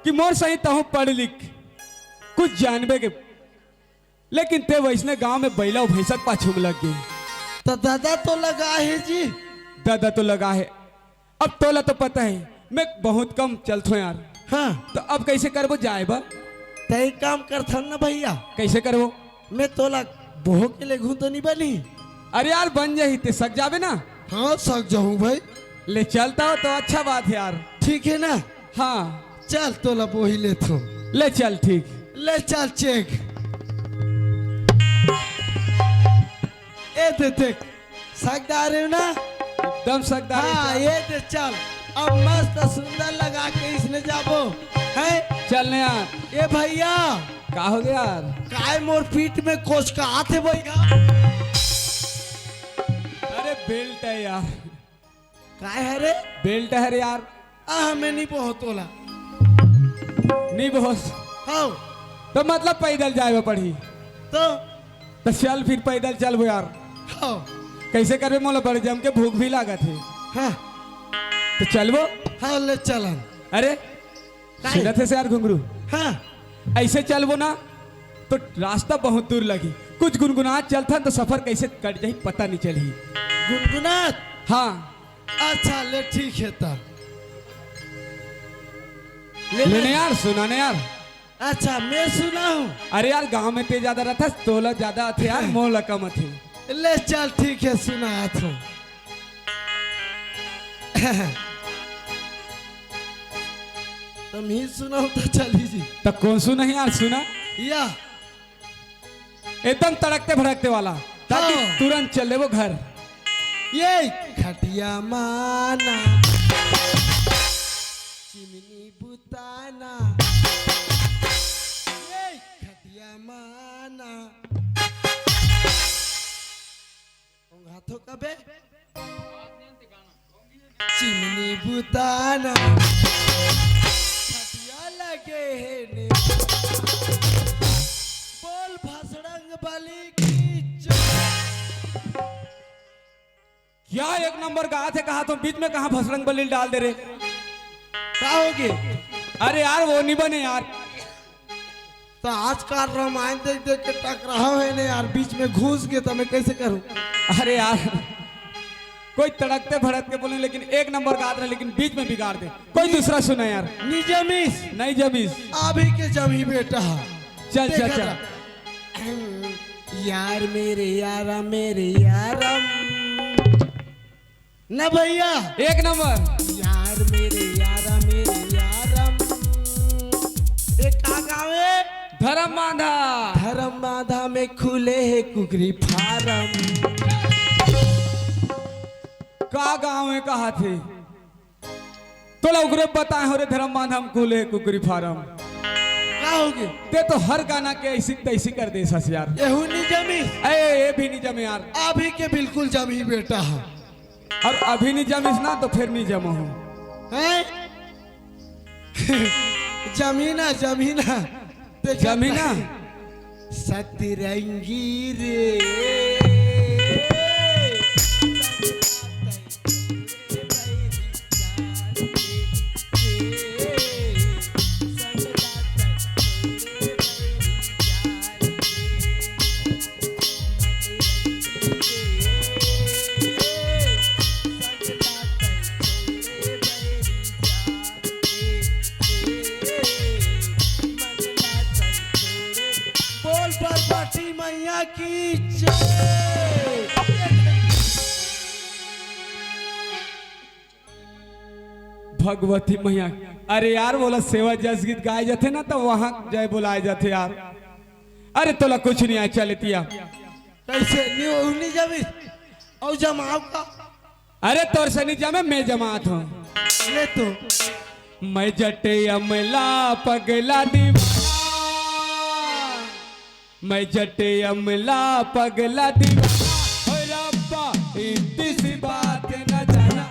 कि मोर सही तहूं पढ़ लिख, कुछ जानबे के, लेकिन ते वइसने गांव में बइला अउ भइँसा के पाछू में लग गे। त ददा तो लगा हे जी। ददा तो लगा हे। अब तोला तो पता हे, मैं बहुत कम चलथों यार। हाँ। त अब कइसे करबो जाए बर? तैं काम करथन ना भैया। कइसे करबो? मैं तोला बोह के लेगहूं तो नइ बनही? अरे यार, बन जाही, ते सक जाबे ना? हाँ, सक जाहूं भाई। ले चलता हो तो अच्छा बात हे यार। ठीक हे ना? हाँ। चल, तोला बोही लेथों। ले चल, ठीक। ले चल, चेक। ए दे देख, सक डारेंव ना? एकदम सक डारेंव हाँ, चल। ए दे चल। अब मस्त सुंदर लगा के इसने जाबो। हैं? चल ने यार। ए भैया। का हो गे यार? काय मोर पीठ में कोचकात हे भैया? अरे बेल्ट हे यार। काय हरे? बेल्ट हरे यार। आ, मैं नइ बोहंव तोला। नइ बोहस? हाँ। त मतलब पैदल जाए बर पड़ही? त? त चल फिर पैदल चलबो यार। हाँ। कइसे करबे, मोला बड़ जम के भूख भी लागत हे। हाँ। त चलबो? हाँ, ले चलन। अरे, काय? सुनत हस यार घुंगरू? हाँ। अइसे चलबो ना, त रास्ता बहुत दूर लगही। कुछ गुनगुनात चलथन, त सफर कइसे कट जाही, पता नइ चलही। गुनगुनात? हाँ। अच्छा, ले, ठीक हे त। ले, ले ले। ने यार, सुना ने यार। अच्छा, मैं सुनाहूं? अरे यार, गांव में ते जादा रहिथस, तोला जादा आथे यार, मोला कम आथे। ले चल, ठीक हे, सुनात हों। तमही सुनाहू त चलही जी। त कोन सुनाही यार, सुना। या। एकदम तड़कते भड़कते वाला, ताकि हाँ। तुरंत चल देबो घर। ये खटिया माना, चिमनी बुताना। ये खटिया माना। ओंघाथो कबे? चिमनी बुताना। खटिया लगे हे ने। बोल भसड़ंग बली की जय। क्या एक नंबर गाथे, कहाथों बीच में कहाँ भसड़ंग बली डाल दे रे? का हो गे? अरे यार, वो नइ बने यार। त आजकल रामायण देख देख के टकराहूं हे ने यार, बीच में घुस गे त मैं कइसे करहूं? अरे यार, कोई तड़कते भड़क के बोले, लेकिन एक नंबर गात रहे, लेकिन बीच में बिगाड़ दे। कोई दूसरा सुना यार। नइ जमिस। नइ जमिस। अभी के जमही बेटा। चल, चल, देखत चल। रह। यार मेरे यारा, मेरे यारम। ना भैया। एक नंबर। यार मेरे यारा, मेरे यारम। ए, का गावे? धरम बांधा। धरम बांधा में खुले हे कुकरी फारम। का गाँव हे कहाथे? तोला उकरे बताए हों रे धरम बांधा में खुले हे कुकरी फारम। का होगे? ते तो हर गाना के ऐसी तैसी कर देस हस यार। एहू नी जमिस। ए, ए भी नी जमे यार। अभी के बिल्कुल जमही बेटा। अउ अभी नी जमिस ना तो फेर नी जमहूँ। हैं? जमही ना, जमही ना। देखा जमही ना। सतरंगी रे। बोल पार्वती मैया की जय। भगवती मैया, अरे यार, बोला सेवा जस गीत गाए जाथे ना, तो वहां जय बोलाए जाथे यार। अरे तोला कुछ नहीं आए, चल एतिया। कैसे नी, ओहू नी जमिस? अउ जमाव का? अरे तोर से नी जमे, मैं जमात हूँ। ले तो। मैं जटे अमला पगला दीवाना, मैं जटे अमला पगला दीवाना, ओ रब्बा इतनी सी बात न जाना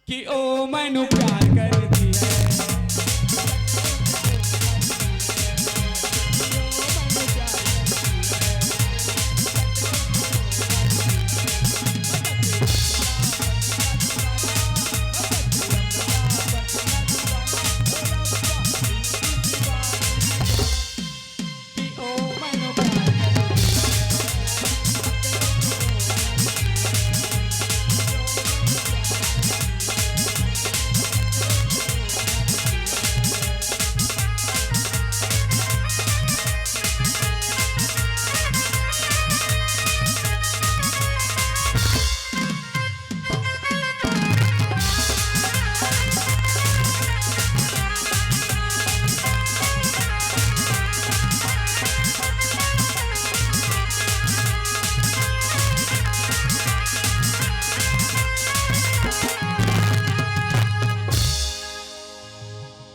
कि ओ मैनू प्यार करदी है।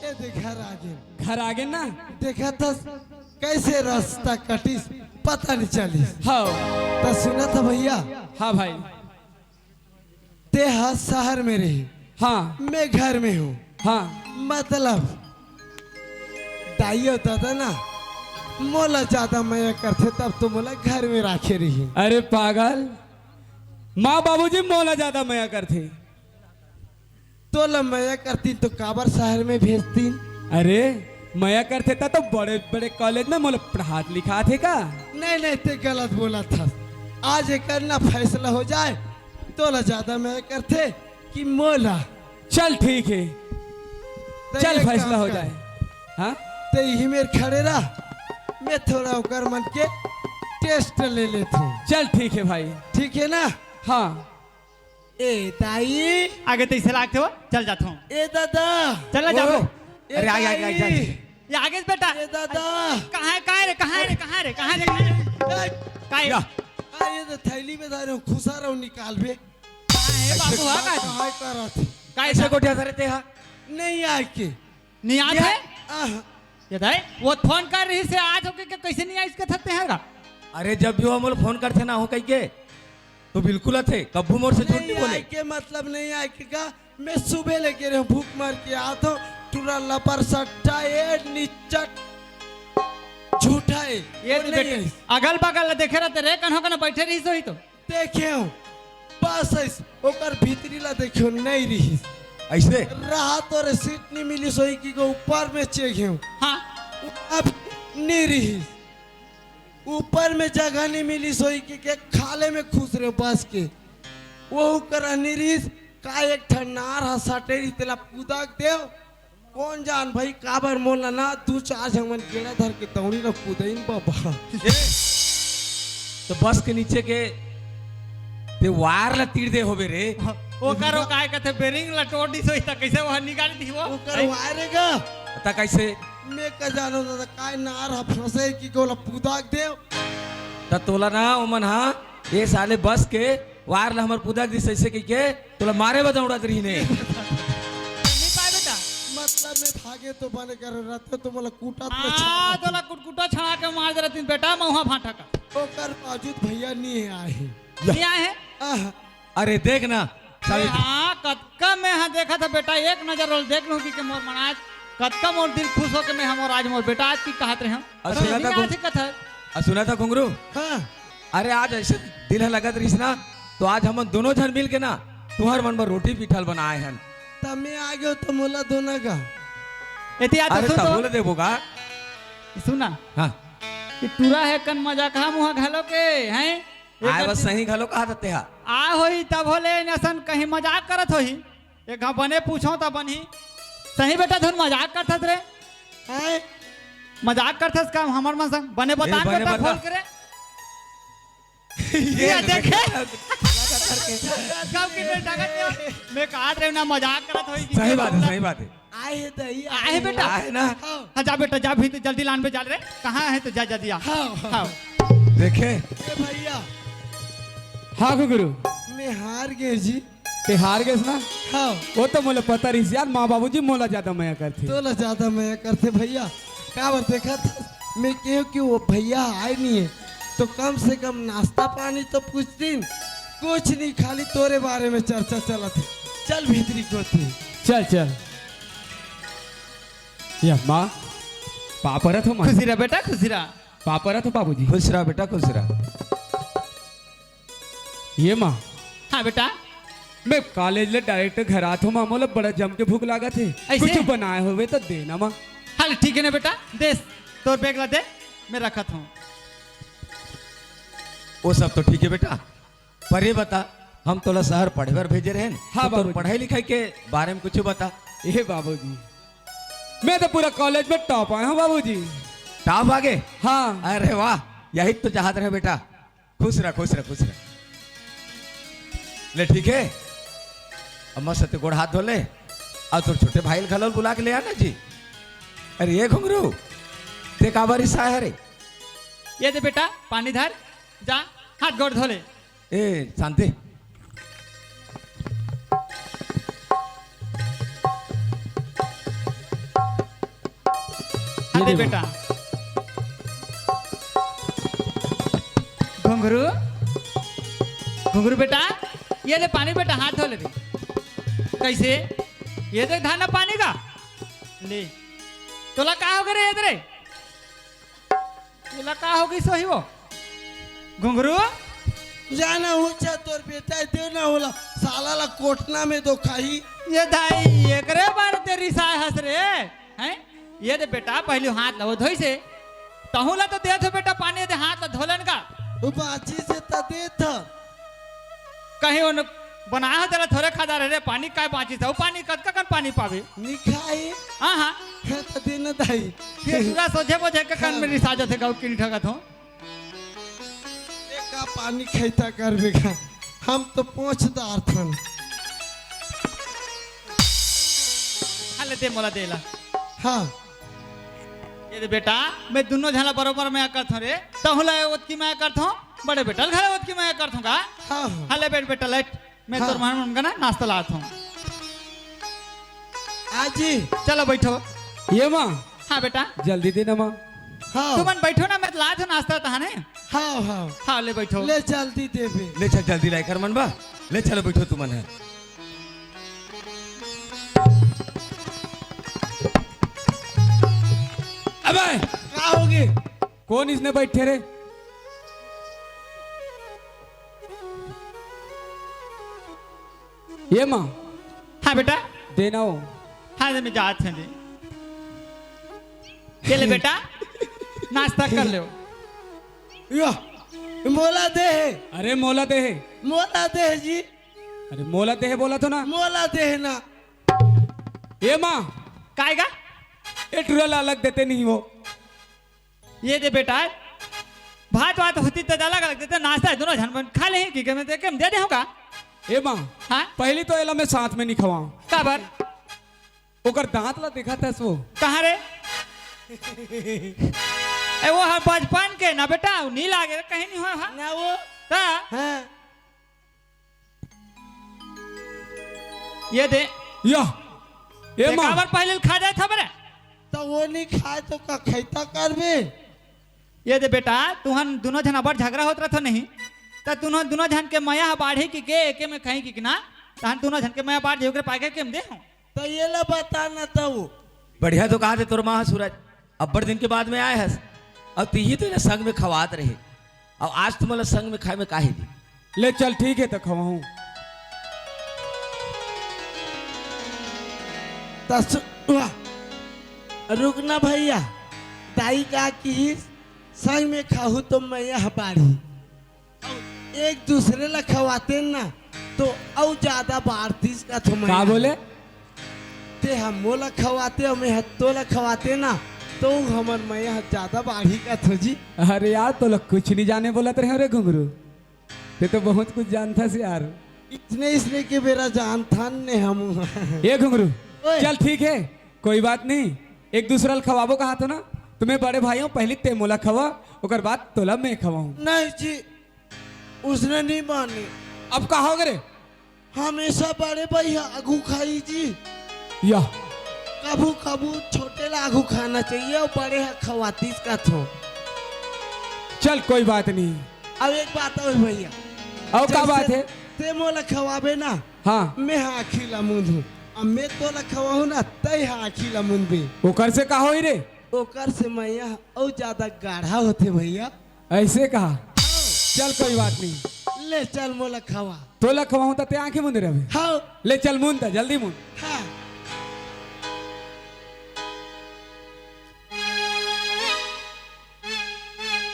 ए देख, घर आ गेन। घर आ गेन ना? देखत हस, कैसे रास्ता कटिस, पता नहीं चलिस। हाँ। त सुनत ह भैया। हाँ भाई। ते ह शहर में रही। हाँ। मैं घर में हूँ। हाँ। मतलब, दाई अउ ददा ना, मोला ज्यादा मया करथे, तब तो मोला घर में राखे रही। अरे पागल, माँ बाबूजी मोला ज्यादा मया करथे। तोला मया करतीन तो काबर शहर में भेजतीन? अरे, मया करथे त तो बड़े-बड़े कॉलेज में मोला पढ़ात लिखात हे का? नहीं, नहीं, ते गलत बोलत हस। आज एकर ना फैसला हो जाए, तोला ज्यादा मया करथे कि मोला? चल ठीक हे, ते चल एक फैसला काम हो कर। जाए। हाँ? ते इही मेर खड़े रह, मैं थोड़ा ओकर मन के टेस्ट ले लेथों। चल ठीक हे भाई। ठीक हे ना? हाँ। ए दाई। आगे तइसे लागथे हो, चल जाथों। ए दादा। चल ना जाबो। ए अरे, आगे, आगे, आगे, दाई। आगे। ये आगे से बेटा। ए दादा। कहाँ हे, कहाँ हे रे, कहाँ हे रे, कहाँ हे रे, कहाँ हे रे, कहाँ हे रे? ए। का हे? या। आ, ये तो थैली में धरे हूँ, खुसर हूँ, निकाल बे। कहाँ हे बाबू, हा, का? कहाँ हे करत? का हे ऐसे सा? गोठिया धरे ते हा? नहीं आए के। नहीं आत ये हे? आह। ये दाई, वो फोन कर रहिस हे, आज होके के कैसे नहीं आइस कथस ते हा गा? अरे, जब भी वो मोला फोन करथे ना, हो कहिके, तो बिल्कुल आथे, कभू मोर से झूठ नहीं नहीं बोले। आए के मतलब नहीं आए के का, मैं सुबह लेके रहे हूँ, भूख मर के आत हूँ, टूरा लपर सट्टा, ए निचट, झूठा हे, ये वो तो नहीं देख, है। अगल बगल देखे रहते रे, कन्हो कन्हो बैठे रहिस होही तो। देखे हूँ, बस ऐस, ओकर भीतरी ला देखे हूँ, नहीं रहिस। ऐसे? रहा तो रे सीट नहीं मिलिस होही कि को ऊपर में चेक हूँ। हाँ। अब नहीं रहिस। ऊपर में जगह नहीं मिलिस होही कि के खाले में खुस रहे बस के। वो करा नहीं रहिस, का एक ठन नार हा सटे रहिस तेला कुदक देव। कोन जान भाई, काबर मोला ना दू चार झन मन गेड़ा धर के दौड़ी ला कुदाइन बाबा। ए, तो बस के नीचे के ते वायर ला तीर दे होबे रे। ओकर ओ काय कथे, बेरिंग ला टोड़ दिस होही त कइसे ओहा निकाल दिही वो? ओकर हैं? वायर हे गा। त कइसे? मैं का जानो दादा, काय नार ह फंसे कि ओला पुदाक देव। त तोला ना ओमन हा, ये साले बस के वार ला हमर पुदाक दिस ऐसे कहिके तोला मारे बर दौड़त रहिने। नहीं पाए बेटा। मतलब मैं भागे तो बने कर रहते तो मोला कूटत में हाँ, छाप। तोला कुटकुटा छड़ा के मार दे रहती बेटा, महुआ भाटा का। ओकर बावजूद भैया नहीं आए। नहीं आए हैं? आह, अरे देख ना, अरे सावित्री। हाँ, कतका मैं हाँ देखा था बेटा, एक नजर ओला देख लूं कि के मोर मनाज, कतका मोर दिल खुश हो के मैं हमर आज मोर बेटा आज की कहत रहे हम। अरे सुना था आज ही कथा। अ, सुना था घुंगरू? हाँ। अरे आज ऐसे दिल ह लगत रहिस ना, तो आज हमन दोनों झन मिल के ना तुहर मन बर रोटी पिठल बनाए हन। त मैं आ गयो तो मोला दोना का। एती आ तो अरे सुन तो। तहू ले देबो का? सुना। हाँ। कि टूरा हे कन मजाक हा मुहा घलो के, हैं? आय एकर बस दिन सही घलो कहा देते हा। आ होही तब होले नसन कहीं मजाक करत होही। एक घाव बने पूछो त बनही। सही बेटा धुन मजाक करथस रे। हैं? मजाक करथस का हमर मन संग? बने ए, बता बने बेटा बता। खोल के रे। ये ये देखे। देखे। सब की बेटा का क्या? मैं कहा रे ना मजाक करत होही कि सही बात है, सही बात है। आए हे दही, आए हे बेटा। आए ना। हाँ। हाँ, जा बेटा, जा भी तो जल्दी लान पे जा रे। कहाँ है तो जा जल्दी आ। हाँ, हाँ। हाँ। देखे। ए भैया। हाँ घुंगरू। मैं हार गए जी। ते हार गेस ना? हाँ। वो तो मोला पता रहिस यार, माँ बाबूजी मोला ज्यादा मया करथे। तोला ज्यादा मया करथे भैया। काबर देखत हस? मैं केहेंव कि वो भैया आए नहीं है, तो कम से कम नाश्ता पानी तो पूछतिन। कुछ नहीं, खाली तोरे बारे में चर्चा चलत है। चल भीतरी कोती। चल, चल। या माँ, पाँव परत हों माँ। खुशी रह बेटा, खुशी रह। पाँव परत हों बाबूजी। खुश रह बेटा, खुश रह। ये माँ। हाँ बेटा। मैं कॉलेज ले direct घर आत हों माँ, मोला बड़ा जम के भूख लागत हे। ऐसे? कुछ बनाए होवे तो देना माँ। हाँ, ठीक है ना बेटा, दे, तोर bag ला दे, मैं रखत हों। वो सब तो ठीक है बेटा, पर ये बता, हम तोला शहर पढ़े बर भेजे रहेन, हाँ तो तोर बाबूजी। पढ़ाई लिखाई के बारे में कुछ बता। ए बाबूजी, मैं तो पूरा कॉलेज में top आए हों बाबूजी। Top आ गे? हाँ। अरे वाह, यही तो चाहत रहें बेटा। खुश रह, खुश रह, खुश रह। ले ठीक है, अब मस्त ते गोड़ हाथ धो ले, अउ तोर छोटे भाई ल घलो बुला के ले आना जी। अरे ये घुंगरू, ते काबर रिसाए हरे? ये दे बेटा, पानी धर, जा, हाथ गोड़ धो ले। ए शांति। ये दे बेटा। घुंगरू, घुंगरू बेटा, ये ले पानी बेटा, हाथ धो ले रे। कैसे? ये देख धाना पानी का। ले। तोला का हो गे रे, ये दे रे। एला का हो गइस होही वो? घुंगरू? जाना ऊंचा तोर बेटा देव ना होला, साला ला कोटना में दो खाही। ये दाई, एकरे बर ते रिसाए हस रे, हैं? ये दे बेटा, पहली हाथ ला वो धोइसे, तहूं ला तो देत हो बेटा पानी, दे हाथ ला धोलन का। वो बाची से त देत ह। कहीं उन बनाए हो तेला थोरे खा जा रहे रे, पानी काय बांचिस हे? वो पानी कतका कन पानी पावे? नी खाए। हाँ, हाँ। हे त दे न दाई। ये पूरा सोझे बोझे के कन में हाँ। रिसा जाथे गाँव की ठगत हो। ए का पानी खैता करबे का? हम तो पोंछ डारथन। हाँ, ले दे मोला दे ला। हाँ। ये दे बेटा, मैं दुनों झन ला बरोबर मया करथों रे। तहूं ला ओतकी मया करथों, बड़े बेटा ल घला ओतकी मया करथों का? हाँ, हाँ। हाँ, ले बैठ बेटा, ले। मैं हाँ। तोर मन मन का ना नाश्ता लात हों। आजी। चलो बैठो। ये माँ। हाँ बेटा। जल्दी देना माँ। हाँ। तुमन बैठो ना, मैं लात हों नाश्ता तहाने। हाँ, हाँ। हाँ, ले बैठो। ले जल्दी देबे। ले चल जल्दी ला एकर मन बा। ले चलो बैठो तुमन ह। अबे! का होगे? कोन इसने बैठे रे? ये माँ। हाँ बेटा। देना हो। हाँ, मैं जात हूँ जी। ये ले बेटा, नाश्ता कर ले। या, मोला दे हे। अरे मोला दे हे। मोला दे हे जी। अरे मोला दे हे बोला तो ना। मोला दे हे ना। ये माँ। काय गा? ये टुरा ला अलग देते नहीं हो। ये दे बेटा, भात वात होती त अलग अलग देते, नाश्ता हे, दुनों झन बन खा लेही, कि के मैं दे के दे दे हों का? ए माँ, हाँ? पहली तो एला मैं साथ में नहीं खवाऊं। काबर? ओकर दांत ला देखा था सो। कहाँ रे? ए, वो ह बचपन के ना बेटा, उ नी लागे, कहीं नी होय ह। ना वो। त हाँ। ये दे। या। ए ते माँ। काबर पहले खा जाए था बरे? त वो नी खाए त का खैता करबे? ये दे बेटा, तुहन दुनों झन अब्बड़ झगरा होत रथो नहीं, त तुनों दुनों झन के मया ह बाढ़ही कि गे, एके में खाही कि ना, तहन दुनों झन के मया बाढ़ जाही, ओकरे पाके के में दे हूँ। त ये ला बता ना त वो। बढ़िया तो कहा थे तोर माँ ह सूरज, अब्बड़ दिन के बाद में आए हस, अउ तिही तो एला संग में खवात रहे, अउ आज तुमन ला संग में खाए में काहे दी? ले चल ठीक हे त खवाहूँ। त सु-, वाह। रुक ना भैया, दाई का किहिस, संग में खाहू तो मया ह बाढ़ही। अउ एक दूसरे ला खवाते ना, तो अउ ज्यादा बाढ़तीस कथों मया। का बोले? ते ह मोला खवाते अउ मैं ह तोला खवाते ना, तो हमर मया ह ज्यादा बाढ़ही कथों जी। अरे यार, तोला कुछ नी जाने बोलत रहे रे घुंघरू, ते तो बहुत कुछ जानथस यार। इसने इसने के बेरा जानथन ने हम। ए घुंघरू, ओए। चल ठीक हे, कोई बात नहीं, एक दूसरा ल खवाबो कहा तो ना, तुम्हें बड़े भाई हो, पहली ते मोला खवा, ओकर बाद तोला मैं खवाऊं। नहीं जी, उसने नहीं माने। अब का हो गे रे? हमेशा बड़े भाई ह आगू खाई जी। या। कभू कभू छोटे ला आगू खाना चाहिए अउ बड़े ह खवातीस कथों। चल कोई बात नहीं। अब एक बात अउ भैया। अउ का जैसे बात हे? ते मोला खवाबे ना, हाँ। मैं ह आँखी ला मूंदहूँ। अब मैं तोला खवाहूँ ना, तैं ह आँखी ला मूंदबे। ओकर से का होई रे? ओकर से मया ह अउ ज्यादा गाढ़ा होथे भैया। ऐसे कहा? चल कोई बात नहीं। ले चल मोला खवा। तोला खवाहूँ त ते आँखी मूंदे रहबे। हाँ। ले चल मूंद त, जल्दी मूंद। हाँ।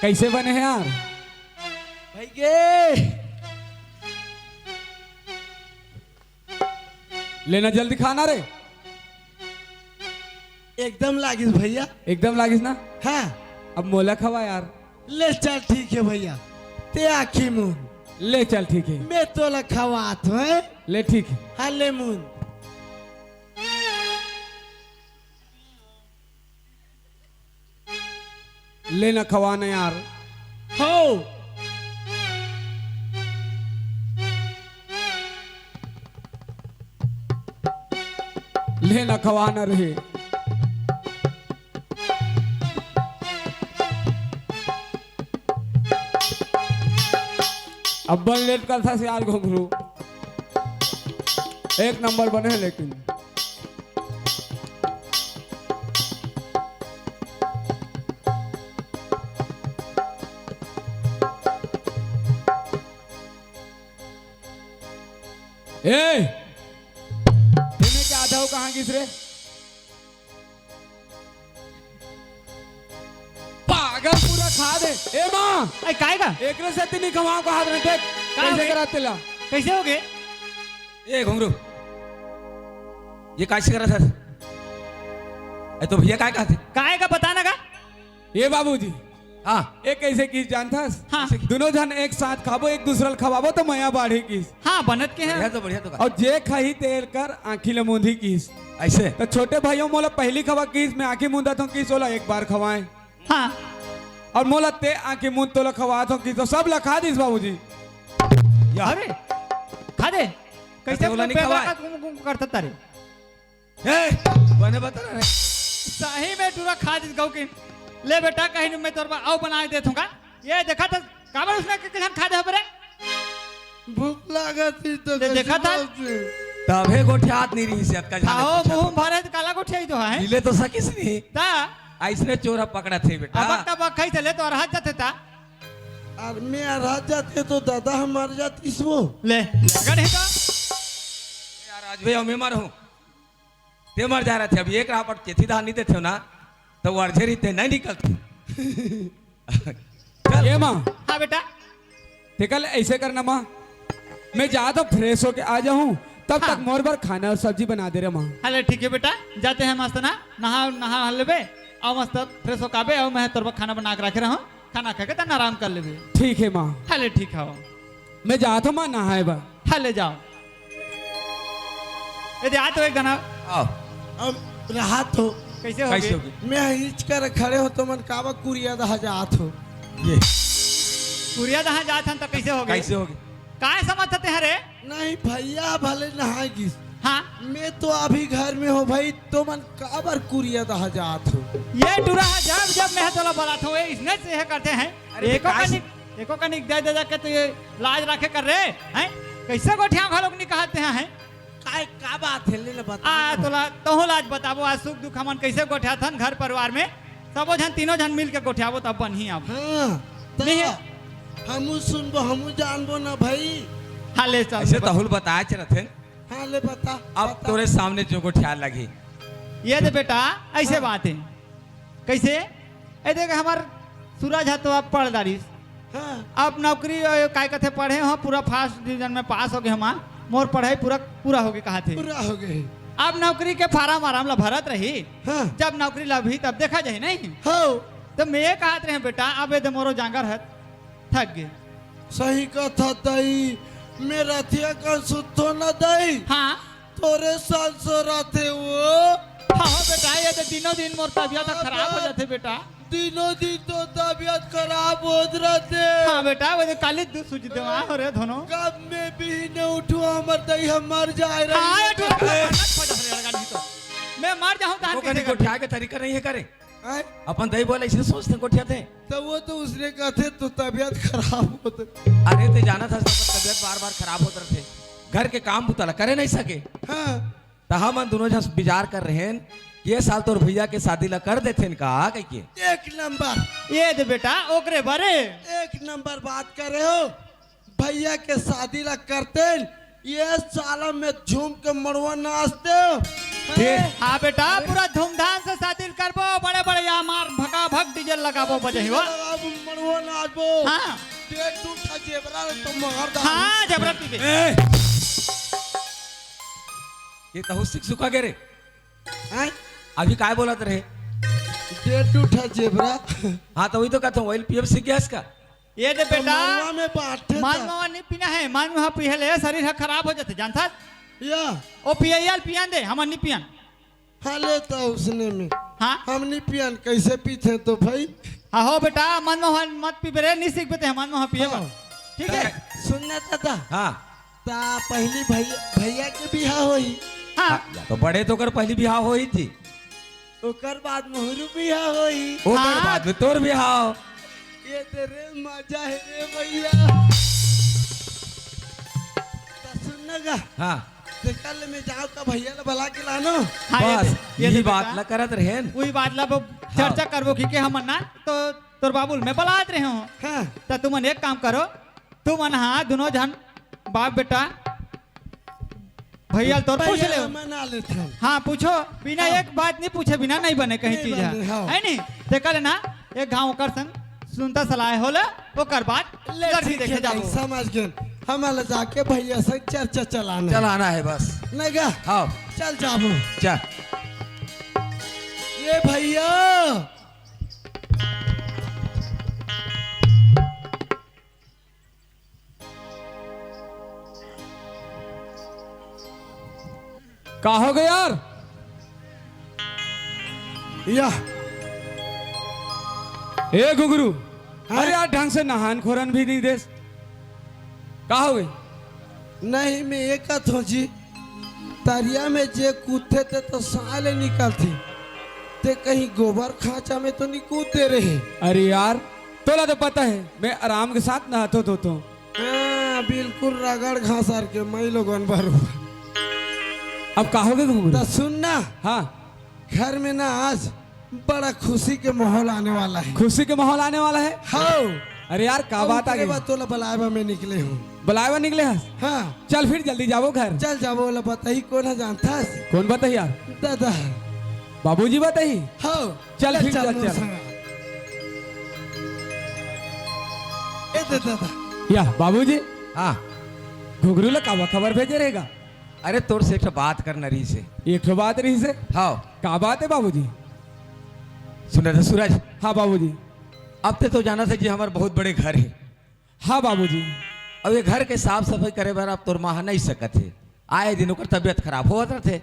कैसे बने हे यार? भई गे। ले ना जल्दी खाना रे। एकदम लागिस भैया। एकदम लागिस ना? हाँ। अब मोला खवा यार। ले चल ठीक हे भैया, ते आँखी मूंद। ले चल ठीक हे। मैं तोला खवात हूँ, हैं? ले ठीक हे। हाँ ले मूंद। ले ना खवा ना यार। हो। ले ना खवा ना रे। अब्बड़ लेट करथस यार घुंघरू। एक नंबर बने हे लेकिन। ए, एमे के आधा हो कहाँ गिस रे? पागल पूरा खा दे। ए माँ, अरे काय का? एकरे सेती नी खवाव कहात रहे, देख, का कैसे होगे? कराते ला। कैसे होगे? ए घुंघरू, ये कैसे करत हस? ए तो भैया काय कहत हे? काय का बता ना का? ए बाबूजी, हाँ। ए कैसे किस जानथस? हाँ। दुनों झन एक साथ खाबो, एक दूसरा ल खवाबो तो मया बाढ़ही किस। हाँ, बनत के हे। बढ़िया तो, बढ़िया तो का। अउ जे खाही तेकर आँखी ल मूंदही किस। ऐसे? त छोटे भाई हो मोला पहली खवा किस, मैं आँखी मूंदत हूँ किस, ओला एक बार खवाएं। हाँ। अउ मोला ते आँखी मूंद तोला खवात हूँ किस, त सब ल खा दिस बाबूजी। या। अरे, खा दे। कैसे कैसे ओला नी खवाए? करत तारे? ए, बने बता ना रे। सही में टूरा खा दिस गऊ के। ले बेटा, कहीं मैं तोर बर अउ बना के देत हूँ का। ये देखा त, काबर उसने के किसान खा दे हबे रे? भूख लागत ही तो ले देखा त। तभे गोठियात नी रहिस हे, अतका झाले खाओ, पूछा मुंह तो। भरे त काला गोठियाई तो है। मिले तो सकिस नी। ता? अइसने चोरा पकड़ा थे बेटा। अब तब खाई चले तो रहत जाते ता। अउ मैं रहत जाते तो दादा हम मर जातिस वो। ले, गढ़ है तो। यार, आज भी हम मर हूँ। ते मर जा रहा थे, अभी एक रापट चेथी धान नहीं देते हो ना, तो वो अर्झे रीते नहीं निकलते। चल। ए माँ। हाँ बेटा। ते कल ऐसे करना माँ, मैं जात हूँ, fresh होके आ जाऊँ, तब हाँ। तक मोर बर खाना अउ सब्जी बना दे रे माँ। हले ठीक हे बेटा, जाते हैं मस्त ना, नहा, नहा लेबे, अउ मस्त fresh होके आबे, अउ मैं तोर बर खाना बना के रखे रहूँ। खाना खा के तहन आराम कर लेबे। ठीक हे माँ। हले ठीक हव। मैं जात हूँ माँ नहाए बर। हले जाव। ए दे आ तो एक दाना। आओ। अब रहा तो। कइसे होगे? कइसे होगे? मैं हिच कर खड़े हों, तुमन काबर कुरिया दहा जात हो? ये कुरिया दहा जात हन त कइसे होगे? कइसे होगे? काय समझत हरे? नहीं भइया, भले नहाय गिस। हाँ। मैं तो अभी घर में हों भई, तुमन काबर कुरिया दहा जात हो? ये टुरा ह जब जब मैं तोला बलात हों, ये इसने से यह करथे हैं। अरे एको कनिक, एको कनिक दे दे जाके तो ये लाज राखे कर रे, हैं? कइसे गोठियावंव घलोक नइ कहत हे, हैं? काय, का बात हे, ले, ले बता आ, ना। तोला, तहूं ला आज बताबो, आज सुख दुख हमन कइसे गोठियाथन घर परिवार में, सबो झन, तीनों झन मिल के गोठियाबो, तब बनही अब। हाँ, त नहीं है। हमू सुनबो, हमू जानबो ना भई। हाँ, ले चल, अइसे ले बता। तहूं ल बताय चलत हे। हाँ, ले बता, अब बता। तोरे सामने जो गोठियाय लगही। ये दे बेटा, अइसे हाँ। बात हे। कइसे? ए देख, हमर सूरज ह तो अब पढ़ डारिस। हाँ। अब नौकरी, अ, काय कथे, पढ़े हों, पूरा फर्स्ट डिवीजन में पास होगे हमा, मोर पढ़ाई पूरा, पूरा होगे कहत हे। पूरा होगे। अब नौकरी के फारम वारम ला भरत रही। हाँ। जब नौकरी लगही तब देखा जाही, नहीं? हाँ। त मैं ये कहत रहें बेटा, अब ए दे मोरो जांगर ह थक गे। सही कथा दई, मैं रतिहा कन सुतों ना दई। हाँ। तोरे साथ सो रथे वो। हाँ, हाँ बेटा, ये तो दिनों दिन मोर तबियत हाँ, खराब हो बे। जाथे बेटा। दिनों दिन तो तबियत खराब होत रथे। हाँ बेटा, वो जो काली दू सूझ देवा हो रे धनो। कब मैं भी न उठूं, हमर दई हम मर जाय रही। हाँ, ये तो ए। मत खोजा रे लड़का नहीं तो। मैं मर जाहूं त वो कहीं गोठियाय के तरीका नहीं हे करे। आय? अपन दई बोले अइसे सोचथे गोठियाथे। त वो तो उसने कथे तो तबियत खराब होत। अरे ते जानत हस, तबियत बार-बार खराब होत रथे। घर के काम बुता ला करे नहीं सके। हाँ। त हमन दूनों झन बिचार कर रहेन कि ये साल तोर भइया के शादी ला कर देथेन का कहिके। एक नंबर। ये दे बेटा, ओकरे बरे। एक नंबर बात करे हो। भइया के शादी ला करतेन, ये साल में झूम के मड़वा नाचतेन। के? हाँ बेटा, पूरा धूमधाम से शादी करबो, बड़े बड़े यहाँ मार भका भक डीजे लगाबो, बजही हो। अब मड़वा नाचबो। हाँ। डेढ़ दू ठा जेबरा ले तो मार डाल। हाँ, जेबरा पीबे। ए! ये तहूं सीख सुखा गे रे। हैं? अभी काय बोलत रहे? डेढ़ दू ठा जेबरा। हाँ, त वही तो कहत हों, वही पियब सीख गे हस का? ये दे तो बेटा, मड़वा में बांटे मन था। मवा नइ पीना हे, मन मवा पीहे ले शरीर ह खराब हो जाथे, जानथस? या। ओ पियइया ल पियन दे, हमन नइ पियन। हाँ, ले त उसने में। हाँ? हम नइ पियन, कइसे पीथे तो भई? हाँ, हो बेटा, मन मवा मत पीबे रे, नइ सीखबे ते, मन मवा पिए बर। हाँ। ठीक हे? सुन ना दादा। हाँ। त पहिली भइया, भइया के बिहाव होही। हाँ। हाँ, या तो बड़े तो ओकर पहिली बिहाव होही थी। ओकर बाद मोहरो बिहाव होही। ओकर हाँ। बाद में तोर बिहाव। ये तेरे मजा हे रे भइया। त सुन ना गा। हाँ। ते कल मैं जांव का भइया ला बला के लानों। हाँ, ये बस, दे, ये यही दे बात बेटा। ला करत रहेन। वही बात ला अब हाँ। चर्चा करबो कि के हमन ना, तो तोर बाबू ल मैं बलात रहेंव। हाँ। त तुमन एक काम करो, तुमन, हाँ, दूनों झन बाप बेटा भइया ल तोर पूछ भइया ले। ला मना लेथन। हाँ, पूछो, बिना हाँ। एक बात नइ पूछे बिना नइ बने कहीं नइ चीज हे। बने, हाँ। हे नी? ते कल ना, एक घांव ओकर संग सुनता सलाह होले, ओकर बाद ले, लड़की ठीक देखे हे, जाबो। समझ गेन। हमन ला जाके भइया संग चर्चा चलाना हे। चलाना हे बस। नइ गा? हाँ। चल जाबो। चल। ये भइया। का होगे यार? या। ए घुघरू, हाँ? अरे यार, ढंग से नहान खोरन भी नइ देस। का होगे? नहीं, मैं ये कहत हों जी, तरिया में जे कूदथे ते तो साय ले निकलथे, ते कहीं गोबर खांचा में तो नइ कूद दे रहे। अरे यार, तोला तो पता हे, मैं आराम के साथ नहाथों धोथों। हाँ, बिल्कुल रगड़ घासर के मैं लोगन बरोबर। अब का होगे घुघरू? त सुन ना। हाँ। घर में ना आज बड़ा खुशी के माहौल आने वाला हे। खुशी के माहौल आने वाला हे? हाँ। अरे यार, का बात आ गे? तोला बलाय बर मैं निकले हों। बलाय बर निकले हस? हाँ। चल फिर जल्दी जाबो घर। चल जाबो, ओला बताही कोन हे जानथस? कोन बताही यार? दादा। बाबूजी बताही? हाँ। चल, चल, फिर चल, चल, मोर चल। संग। ए दे दादा। या, बाबूजी। हाँ। घुघरू ला काबर खबर भेजे रहे गा? अरे, तोर से एक ठो बात करना रहिस हे। एक ठो बात रहिस हे? हाँ। का बात हे बाबूजी? सुन ना सूरज। हाँ बाबूजी। अब ते तो जानथस कि हमर बहुत बड़े घर हे। हाँ बाबूजी। अब ये घर के साफ सफाई करे बर अब तोर माँ ह नइ सकत हे। आए दिन ओकर तबियत खराब होवत रथे।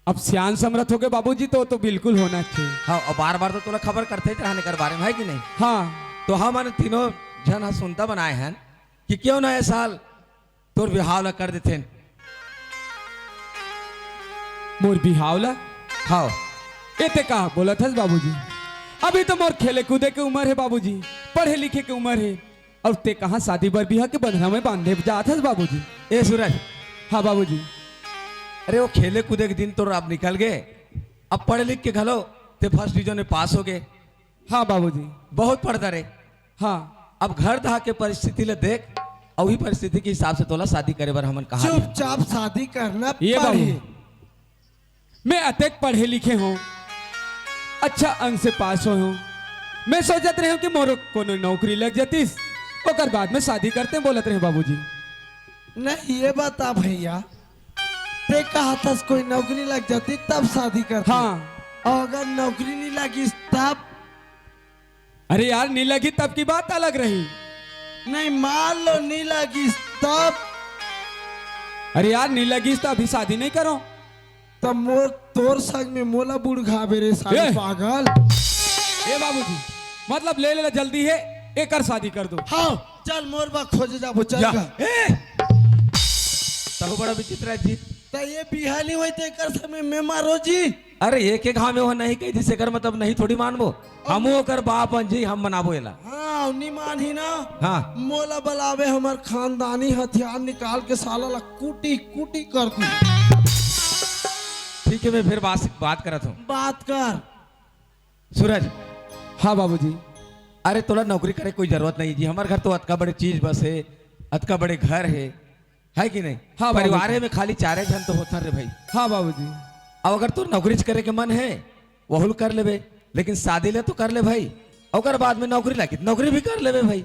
अब सियान समरथ होगे बाबूजी, तो, तो बिल्कुल होना चाहिए। हाँ, अउ बार-बार तो तोला खबर करते ही रहने कर बारे में, है कि नहीं? हाँ। तो हमन तीनों झन ह सुनता बनाए हन कि क्यों ना ए साल तोर बिहाव ला कर देथेन। मोर बिहाव ला? हाँ। ए ते का बोलत हस बाबूजी? अभी तो मोर खेले कूदे के उमर हे बाबूजी, पढ़े लिखे के उमर हे, अउ ते कहाँ शादी बर बिहा के बंधना में बांधे जात हस बाबूजी? ए सूरज। हाँ बाबूजी। अरे वो खेले कूदे के दिन तो अब निकल गे, अब पढ़ लिख के घलो ते फर्स्ट डिवीजन में पास होगे। हाँ बाबूजी। बहुत पढ़ता रे। हाँ। अब घर दहा के परिस्थिति ले देख, अउ उही परिस्थिति के हिसाब से तोला शादी करे बर हमन कहा। चुपचाप शादी करना ये बाबू, पड़ही। मैं अतेक पढ़े लिखे हों, अच्छा अंक से पास होए हों, मैं सोचत रहेंव कि मोर कोनो नौकरी लग जातिस, ओकर बाद में शादी करते बोलत रहेंव बाबूजी। नहीं, ये बता भैया, ते कहत हस कोई नौकरी लग जातिस तब शादी करते। हाँ। अउ अगर नौकरी नहीं लगिस तब? अरे यार, नहीं लगिस तब की बात अलग रही। नहीं, मान लो नहीं लगिस तब? अरे यार, नहीं लगिस तो अभी शादी नहीं करों। तब मोर, तोर संग में मोला बुड़घाबे रे साले ए! पागल। ए बाबूजी, मतलब ले ले जल्दी हे, एकर शादी कर दो। हाँ, चल मोर बर खोजे जाबो, चल जा। जा। ए! तहु बड़ा विचित्र हे जी। त ये बिहा नहीं होई त एकर संग में मैं मारो जी। अरे एक एक हाँ में वो नहीं कही दिस, एकर मतलब नहीं थोड़ी मानबो। हमू ओकर बाप हन जी, हम मनाबो एला। हाँ, नहीं मानही ना। हाँ। मोला बलावे हमर खानदानी हथियार निकाल के साला ला कूटी कूटी कर दी। ठीक हे, मैं फिर बात, बात करत हों। बात कर। सूरज। हाँ बाबूजी। अरे तोला नौकरी करे कोई जरूरत नहीं जी, हमर घर तो अतका बड़े चीज बस हे, अतका बड़े घर हे, है कि नहीं? हाँ बाबूजी। परिवारे में खाली चारे झन तो होथन रे भाई। हाँ बाबूजी। अब अगर तोर नौकरी करे के मन हे, वहू ल कर लेबे, लेकिन शादी ले तो कर ले भाई, ओकर बाद में नौकरी लागी त नौकरी भी कर लेबे भाई।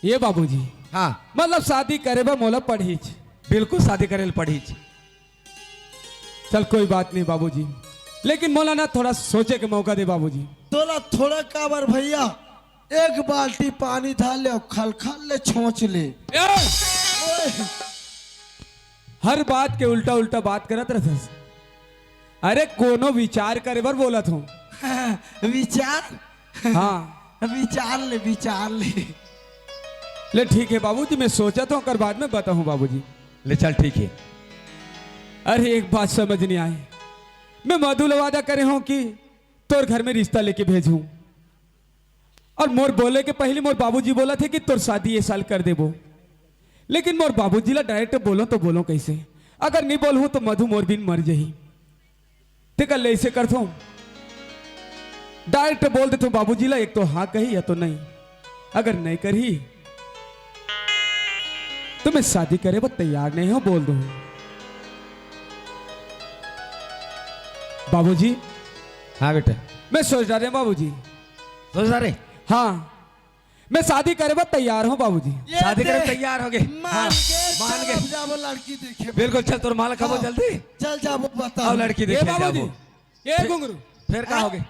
ये बाबूजी। हाँ। मतलब शादी करे बर मोला पड़हीच। बिल्कुल शादी करे ल पड़हीच। चल कोई बात नहीं बाबूजी, लेकिन मोला ना थोड़ा सोचे के मौका दे बाबूजी। तोला थोड़ा काबर भैया, एक बाल्टी पानी धर ले अउ खलखल ले छोंच ले। ए! ओए! हर बात के उल्टा उल्टा बात करत रहथस। अरे कोनो विचार करे बर बोलत हों। विचार? हाँ। विचार ले, विचार ले। ले ठीक हे बाबूजी, मैं सोचत हों, ओकर बाद में बताहूँ बाबूजी। ले चल ठीक हे। अरे एक बात समझ नहीं आए, मैं मधु ले वादा करे हों कि तोर घर में रिश्ता लेके भेजहूँ। अउ मोर बोले के पहिली मोर बाबूजी बोलत हे कि तोर शादी ए साल कर देबो। लेकिन मोर बाबूजी ला direct बोलों तो बोलों कइसे? अगर नहीं बोलहूँ तो मधु मोर बिन मर जाही। तेकर ले अइसे करथों, direct बोल देथों बाबूजी ला, एक तो हाँ कही या तो नहीं। अगर नहीं करही तो मैं शादी करे बर तैयार नहीं हों, बोल दूँ। बाबूजी। हाँ बेटा। मैं सोच डारे हों बाबूजी। सोच डारे? हाँ, मैं शादी करे बर तैयार हों बाबूजी। ये शादी करे देख, तैयार होगे। मान हाँ, गे, मान चल गे। अब जाबो लड़की देखे। बिल्कुल, चल तोर माँ ला कबो हाँ, जल्दी। चल जाबो बता। अब लड़की ए देखे बाबूजी, जाबो। ए फिर, घुंगरू। फिर का हाँ। होगे?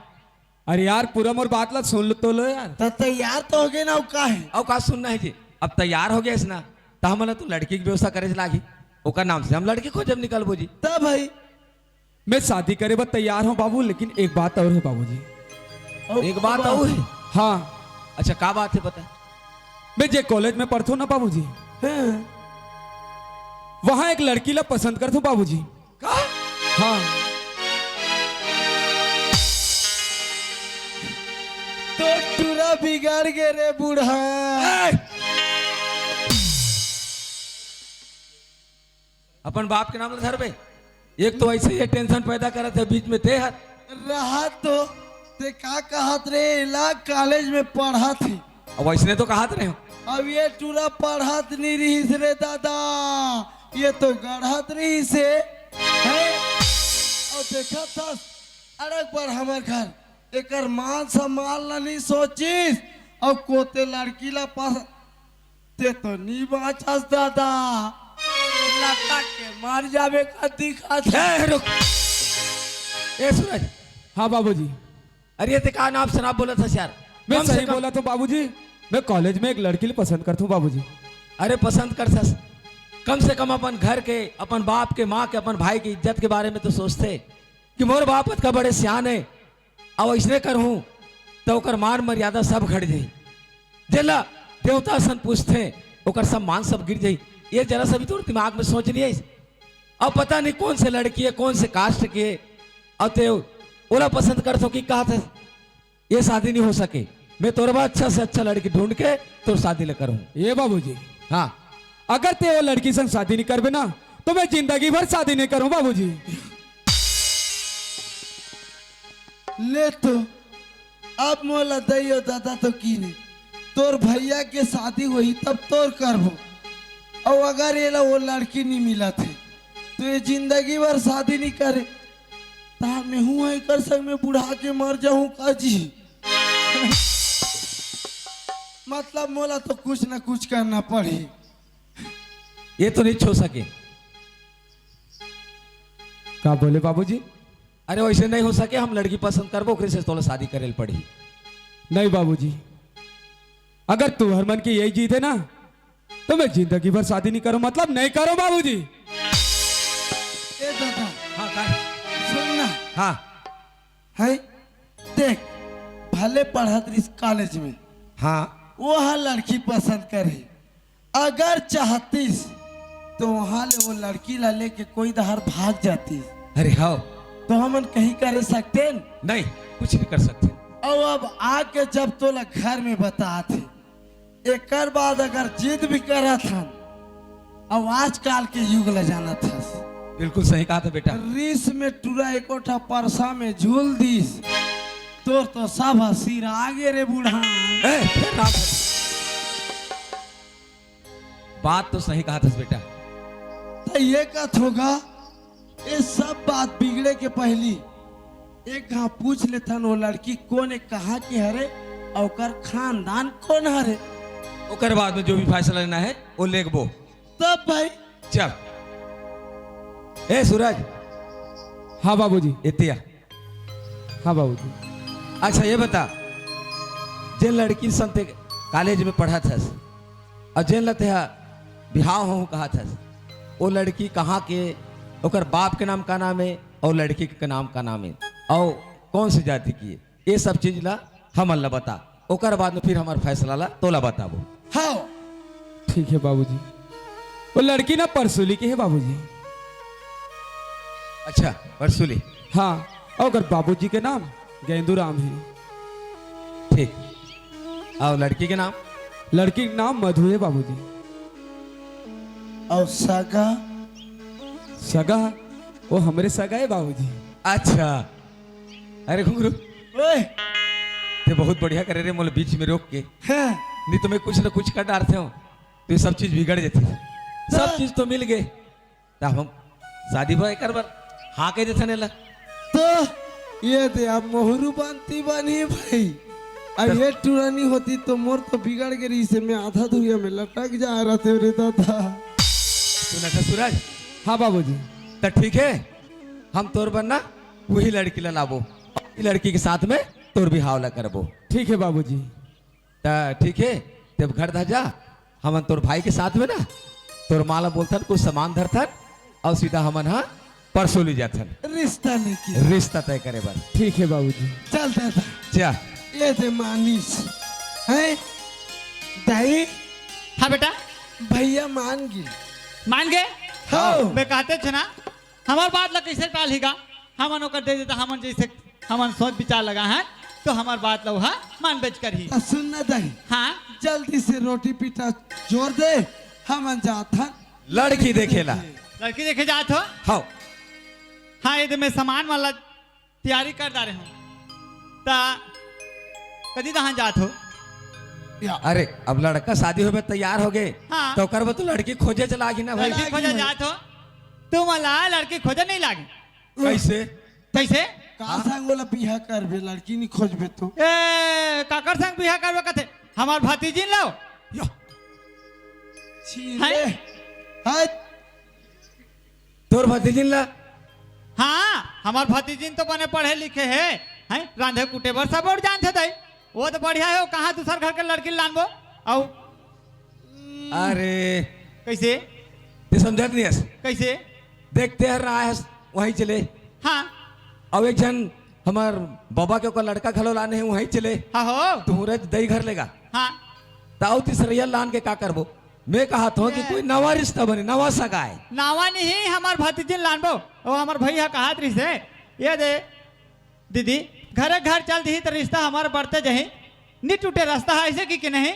अरे यार, पूरा मोर बात ला सुन लो तो लो यार। त तैयार तो होगे ना, अउ का हे? अउ का सुनना हे जी? अब तैयार होगे हस ना, त हमन ला तो लड़की के व्यवस्था करे लागही। ओकर नाम से हम लड़की खोजे बर निकलबो जी। त भाई, मैं शादी करे बर तैयार हों बाबू, लेकिन एक बात अउ हे बाबूजी। अउ एक बात अउ हे? हाँ। अच्छा, का बात हे बता? मैं जे college में पढ़थों ना बाबूजी, हाँ। वहाँ एक लड़की ला पसंद करथों बाबूजी। का? हाँ। तो टूरा बिगड़ गे रे बूढ़ा। ए! अपन बाप के नाम ला धरबे। एक तो ऐसे ही tension पैदा करत हे बीच में ते हर। रहा तो ते का कहत रे, एला college में पढ़त हे। अब वैसने तो कहत रहे हो। अब ये टूरा पढ़त नहीं रहिस रे दादा, ये तो गढ़त रहिस हे। हैं? अउ देखत हस, अड़क पर हमर घर, एकर मान सम्मान ला नहीं सोचिस, अउ कोते लड़की ला पस-, ते तो नी बाँचस दादा, लटक के मर जाबे का दिखत हे। ए, रुक। ए, सूरज। हाँ, बाबूजी। अरे, ते का नाप सनाप बोलत हस यार? मैं कम से सही कम बोलत हों, बाबूजी। मैं college में एक लड़की ल पसंद करत हों, बाबूजी। अरे, पसंद करथस, कम से कम अपन घर के, अपन बाप के, माँ के, अपन भाई के इज्जत के बारे में तो सोचते कि मोर बाप अतका बड़े सियान हे, अउ अइसने करहूँ त ओकर मान मर्यादा सब घट जाही। जेला देवता असन पूजथे, ओकर सम्मान सब गिर जाही। ये जरा सा भी तोर दिमाग में सोच नहीं आइस? अब पता नहीं कौन से लड़की हे, कौन से कास्ट के हे, अउ ते ओला पसंद करथो कि कहत हस, ये शादी नहीं हो सके। मैं तोर बर अच्छा से अच्छा लड़की ढूंढ के तोर शादी ल करहूँ। ए बाबूजी, हाँ। अगर ते वो लड़की संग शादी नहीं करबे ना, तो मैं जिंदगी भर शादी नहीं करूँ बाबूजी। ले तो, अब मोला दई अउ ददा तो कीन हे, तोर भैया के शादी होही तब तोर करबो। अउ अगर एला वो लड़की नहीं मिलत हे, तो ये जिंदगी भर शादी नहीं करे। ता मेहू एकर संग में बुढ़ा के मर जाहूँ का जी? मतलब मोला तो कुछ ना कुछ करना पड़ही। ये तो नहीं हो सके। का बोले बाबूजी? अरे वैसे नहीं हो सके, हम लड़की पसंद करबो, ओकरे से तोला शादी करे ल पड़ही। नहीं बाबूजी, अगर तुहर मन के यही जिद हे ना, तो मैं जिंदगी भर शादी नहीं करूँ, मतलब नहीं करूँ बाबूजी। ए दादा, हाँ, का? सुन ना। हाँ। है, देख, भले पढ़त रहिस कॉलेज में, हाँ। वो हा लड़की पसंद करे, अगर चाहतिस तो वहां ले वो लड़की ला लेके कोई डहर भाग जातिस। अरे हाँ। तो हमन कहीं करे सकतेन? नहीं, कुछ नहीं कर सकते। अउ अब आके जब तोला घर में बतात हे, एकर बाद अगर जिद भी करत हन, अउ आजकल के युग ला जानत हस। बिल्कुल सही कहत हस बेटा। रीस में टूरा एकोठा परसा में झूल दिस, तोर तो सब सिरा गे रे बूढ़ा। ए, फेर राम। बात तो सही कहत हस बेटा। त ये कहत हों गा, ये सब बात बिगड़े के पहिली एक घांव पूछ लेथन, वो लड़की कोन हे, कहाँ के हरे, अउ ओकर खानदान कोन हरे। ओकर बाद में जो भी फैसला लेना हे, वो लेगबो। तब भाई। चल। ए सूरज। हाँ बाबूजी। एती आ। हाँ बाबूजी। अच्छा ये बता, जेन लड़की संग ते कॉलेज में पढ़त हस अउ जेन ला तेहा बिहाव होहूं कहत हस, वो लड़की कहाँ के, ओकर बाप के नाम का नाम हे अउ लड़की के नाम का नाम हे अउ कौन सी जाति की हे, ये सब चीज ला हमन ला बता। ओकर बाद में फिर हमर फैसला ला तोला बताबो। हाँ। ठीक हे बाबूजी। वो लड़की ना परसुली के हे बाबूजी। अच्छा, परसुली। हाँ, अउ ओकर बाबूजी के नाम गेंदूराम हे। ठीक। अउ लड़की के नाम? लड़की के नाम मधु हे बाबूजी। अउ सगा? सगा? वो हमरे सगा हे बाबूजी। अच्छा। अरे घुंगरू, ओए। ते बहुत बढ़िया करे रे, मोला बीच में रोक के। हाँ। नहीं तो मैं कुछ ना कुछ कर डारथों, तो ये सब चीज बिगड़ जाती। सब हाँ। चीज तो मिल गे, त हम शादी बर एकर बर हाँ कह देथन एला। तो ये दे अब मोहरू बनती बनी भाई। अब ये टूरा नहीं होती तो मोर तो बिगड़ गे रहिस हे, मैं आधा दुरिहा में लटक जा रहतेंव रे दादा। सुनत हस सूरज? हाँ बाबूजी। त ठीक हे, हम तोर बर ना वही लड़की ला लाबो, वही लड़की के साथ में तोर बिहाव ला करबो। ठीक हे बाबूजी। त ठीक हे, ते घर धर जा, हमन तोर भाई के साथ में ना तोर माँ ला बोलथन, कुछ सामान धरथन अउ सीधा हमन हा परसोली जाथन। रिश्ता लेके। रिश्ता तय करे बर। ठीक हे बाबूजी। चल दादा। जा। ये दे मानिस। हैं? दाई? हाँ बेटा। भैया मान गे। मान गे? हाँ। मैं कहत हंव ना, हमर बात ला कइसे टालही गा? हमन ओकर दे देथन, हमन जइसे हमन सोच विचार लगाए हन, तो हमर बात ला ओहा मानबेच करही। त सुन ना दाई। हाँ। जल्दी से रोटी पीटा जोर दे, हमन जाथन लड़की देखे ला। लड़की देखे जात हो? हाँ। हाँ, ये दे मैं सामान वाला तैयारी कर डारे हंव। त कदी तहां जात हो? या। अरे, अब लड़का शादी होबे तैयार होगे, हाँ। त ओकर बर तो लड़की खोजे च लागही ना भाई। लड़की खोजे जात हो? तुमन ला लड़की खोजे नहीं लागे। कइसे? कइसे? का संग ओला बिहा करबे, लड़की नहीं खोजबे तो? ए, काकर संग बिहा करबे कथे? हमर भतीजिन ला। या। छी हैं? रे। हट। तोर भतीजिन ला? हाँ, हमर भतीजिन तो बने पढ़े लिखे हे, हैं? रांधे कूटे बर सब अउ जानथे दाई। वो तो बढ़िया हे, वो कहाँ दूसर घर के लड़की लानबो? अउ अरे। कइसे? ते समझत नहीं हस। कैसे? देखते हर ना आए हस, वहीं चले। हाँ। अब एक झन हमर बाबा के ओकर लड़का घलो लाने हे, वहीं चले। हाँ हो। तुहरे दई घर लेगा। हाँ। ताऊ तीसरैया लान के का करबो? मैं कहा थो कि ये कोई नवा रिश्ता बने, नवा सगाई। नवा नहीं, हमर भतीजिन लानबो। ओ हमर भई ह कहात रहिस हे, ये दे दीदी, घरे घर चल दिही त रिश्ता हमर बढ़ते जही, नी टूटे रास्ता है ऐसे की, कि नहीं?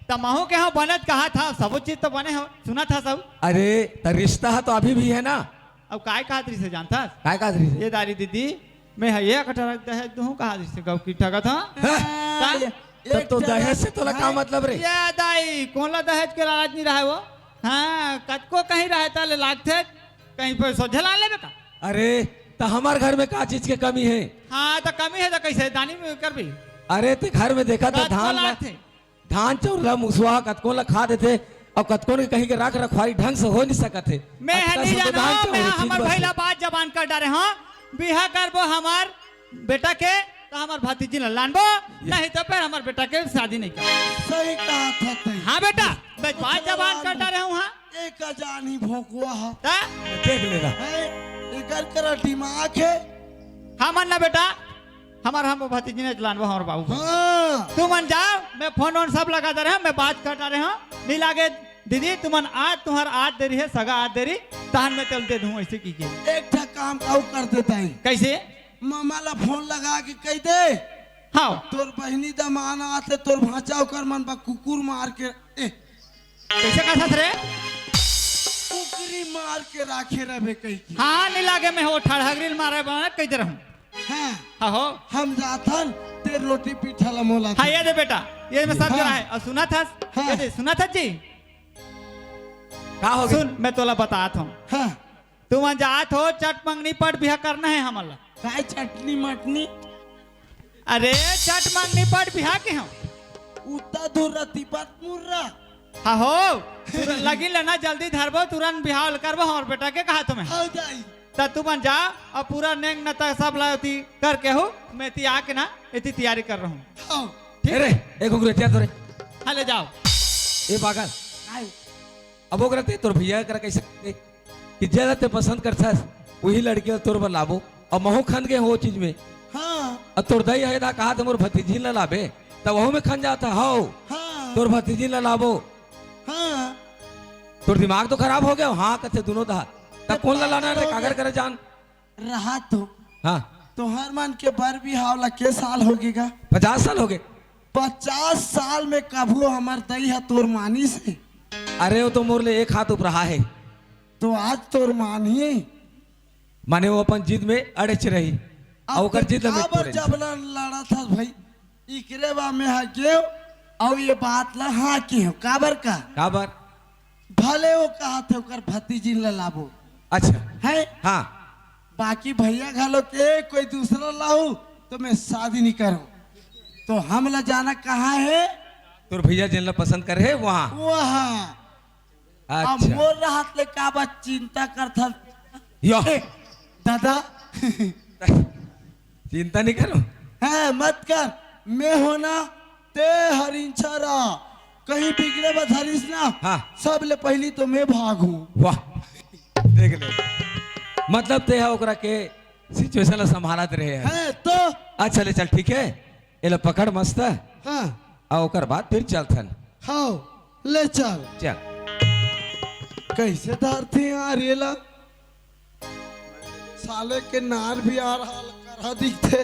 त महू के हो बनत कहा था, सब चीज तो बने हो, सुना था सब। अरे, त रिश्ता है तो अभी भी है ना? अब काय कहात रहिस हे जानथस? काय कहात रहिस हे? ये दारी दीदी, मैं ह एक ठरक दहेज दूहूं कहात रहिस हे, गौ की ठगत ह। हाँ? का? ये तब तो एक दहेज से तोला का मतलब रे? ये दाई, कोन ला दहेज के लालच नहीं रहे वो? हाँ, कतको कहीं रहे त ले लागथे, कहीं पे सोझे ला लेबे का? अरे, त हमर घर में का चीज के कमी है? हाँ, त कमी है त कैसे दानी में करबी? अरे, ते घर में देखा त कतको धान ला, लागथे। धान चाउर ला मुसवा कतको ला खा देथे, अउ कतको ने कहीं के रख रखवाई ढंग से हो नहीं सकत हे। मैं ह अतका नहीं सुंदर जानव, धान चाउर मैं ह चीज हमर बस भई हे। ला बात जबान कर डारे हंव, बिहा करबो हमर बेटा के, त हमर भतीजी ला लानबो, ये। नहीं त फेर हमर बेटा के शादी नहीं करबो। सही कहा था तैं। हाँ बेटा, मैं बात जबान कर डारे हंव, हाँ। एक अजान ही भोकवा ह। त? देख लेना। है, एकर करा दिमाग है। हमन ना बेटा, हमर हम भतीजी ने लानबो हमर बाबू। हाँ। तुमन जाव, मैं फोन वोन सब लगा डारे हंव, मैं बात कर डारे हंव। नहीं लागे दीदी, तुमन आज तुहर आज देरी है, सगा आज देरी, तहन मैं तेला दे दूं ऐसे की के। एक ठा काम अउ कर देता है। कैसे? मामा ला फोन लगा के कह दे। हाँ। तोर बहिनी दमाना आथे, तोर भांचा ओकर मन बा कुकुर मार के, ए, कैसे कहा रे? कुकरी मार के राखे रहबे कही के। हाँ, नहीं लागे मैं हो ठाढ़गरी मारे बना कह दे रहूं। हाँ। हाँ हो। हम जाथन, ते रोटी पीठा ला मोला हाँ, दे। ये दे बेटा, ये मैं सब हाँ। जरा है। और सुना था? हाँ। ये दे, सुना था जी? का हो गया? सुन, मैं तोला बतात हंव। हाँ। तुमन जात हो, चट मंगनी पट बिहा करना है हमन ला। काय चटनी मटनी? अरे, चट मंगनी पट बिहा के हम। उतना दूर रहती बात मुर्रा। हाँ हो, तुरंत लगिन लेना, जल्दी धरबो, तुरंत बिहाव करबो हमर बेटा के, कहा तुम्हें। हो जाई। त तुमन जा, अउ पूरा नेंग नता सब ला एती करके हो, मैं एती आके ना, एती तैयारी कर रहूं। हाँ। ठीक? अरे, एक उंगली हथियार तो रे। हाँ, ले जाव। ए पागल। काय? अब ओकरा ते तोर भैया करा कैसे कि जेला ते पसंद करथस, वही लड़की ला तोर बर लाबो। अब महू खन गे हो चीज में। हाँ। अब तोर दाई हे दा कहा त मोर भतीजी ला लाबे, त वहू में खन जाता हव। हाँ। तोर भतीजी ला लाबो। हाँ। तोर दिमाग तो खराब हो गया, हाँ कथे दुनों दहा। त कोन ला लाना रे, काकर करे जान? रहा तो। हाँ। तोहर मन के बर बिहाव ला के साल हो गे गा? पचास साल हो गे। पचास साल में कभू हमर दई ह तोर मानिस हे? अरे, वो तो मोर ले एक हाथ उपराहा हे। तो आज तोर मानही? माने वो अपन जिद में अड़ेच रही। अब अउ ओकर ते जिद ला काबर मिट जबरन लड़त हस भाई? इकरे बा में ह गेव, अउ ये बात ला हाँ के हो, काबर का? काबर? भले वो कहा थे ओकर भतीजिन ला लाबो। अच्छा। है? हाँ। बाकी भैया घलो के कोई दूसरा लाऊ तो मैं शादी नहीं करूं। तो हम ला जाना कहाँ है? तोर भैया जिन ला पसंद करे है वहाँ। वहाँ। अब अच्छा। मोर रहत ले का बात चिंता करथस? यो। ए, दादा। चिंता नहीं करो। हाँ, मत कर। मैं हो ना, ते हरिंछा रहा। कहीं बिगड़े बा धरिस ना, हाँ। सब ले पहली तो मैं भागू। वाह, देख ले। मतलब ते हा ओकरा के situation ला संभालत रहे है। है तो। अच्छा ले चल, ठीक है, एला पकड़ मस्त। हाँ। अउ ओकर बाद फिर चलथन। हाँ, ले चल। चल। कैसे धरथे यार एला? साले के नार भी आर हाल करा दिखथे।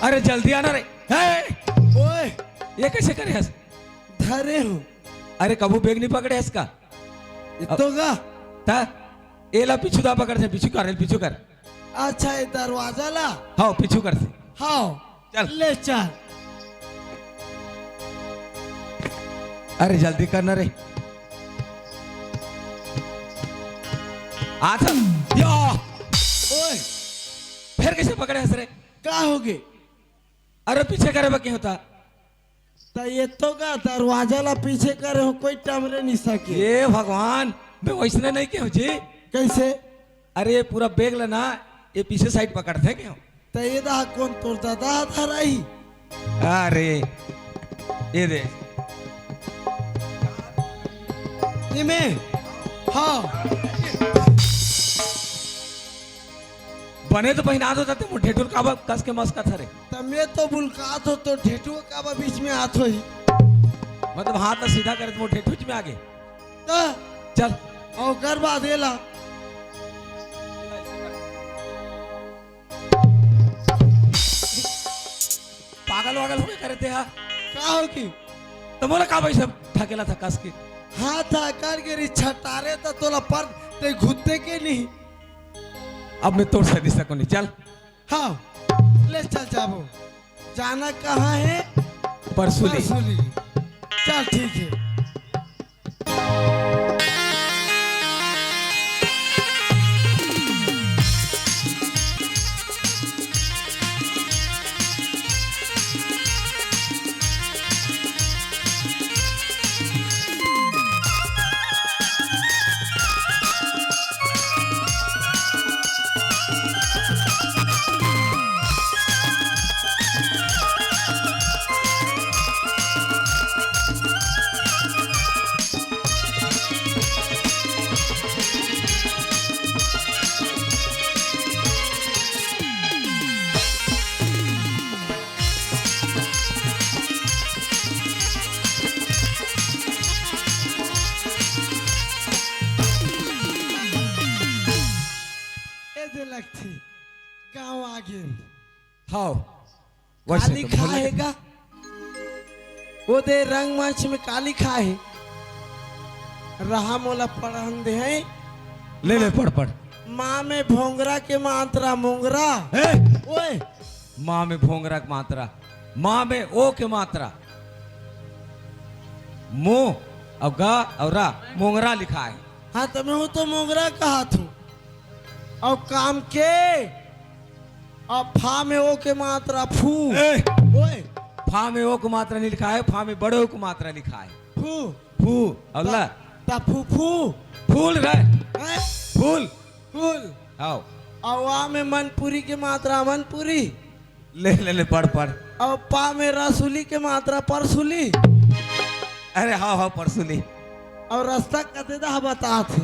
अरे जल्दी आना रे। हे! ओए! ये कैसे करे हस? धरे हो। अरे कभू bag नहीं पकड़े हस का? इतो गा? ता? एला पीछू दा पकड़ से, पीछू कर, पीछू कर। अच्छा, ये दरवाजा ला? हाँ, पीछू कर से। हाँ। चल। ले चल। अरे जल्दी करना रे। आ था। या। ओए। फिर कैसे पकड़े हस रे? का हो गे? अरे पीछे करे बा के होता? त ये तो का दरवाजा ला पीछे करे हो, कोई टमरे नहीं सके। ये भगवान, मैं वैसने नहीं कहूँ जी। कैसे? अरे ये पूरा bag ला ना, ये पीछे side पकड़थे के हो। त ये दा कौन तोर दादा धराई? अरे, ये दे। ये में? हाँ। बने तो पहिना दो, तते मोर ढेठुर काबर कस के मस्कत हरे। त मैं तो बुलकात हो, तो ढेठुर काबर बीच में आत होही। मतलब, हाथ ला सीधा करे, तो मोर ढेठुर में आगे। त चल। ओकर बाद एला। पागल वागल हो गए करे ते हा? का हो की? तो मोला का भाई सब ढकेला था कस के? हाथ आकर के री छटारे तो तोला पर ते घुत्ते के नहीं। अब मैं तोर से नहीं सकूं नहीं, चल। हाँ, ले चल जाबो। जाना कहाँ है? परसुली। परसुली। चल ठीक है। ए दे लगथे, गाँव आ गेन। हाव। वैसे का तो लिखा बोलना है का? का? वो दे रंगमंच में का लिखा है? रहा मोला पढ़न दे हैं। ले, ले, पढ़, पढ़। माँ में भोंगरा के मात्रा, मोंगरा। ए! ओए! माँ में भोंगरा के मात्रा। माँ में ओ के मात्रा। मो अउ गा अउ रा, मोंगरा लिखा है। हाँ, तो मैं हूँ तो मोंगरा कहात हूँ। अउ काम के, अउ फा में ओ के मात्रा फू। ए! ओए! फा में ओ के मात्रा नहीं लिखा है, फा में बड़े ओ के मात्रा लिखा है। फू। फू, अउ ला। ता फू फू। फूल रे। हैं? फूल। फूल। हाव। अउ आ में मनपुरी के मात्रा मनपुरी। ले, ले, ले, पढ़, पढ़। अउ पा में रसुली के मात्रा परसुली। अरे, हाव, हाव, परसुली। अउ रस्ता कते दा बतात हे?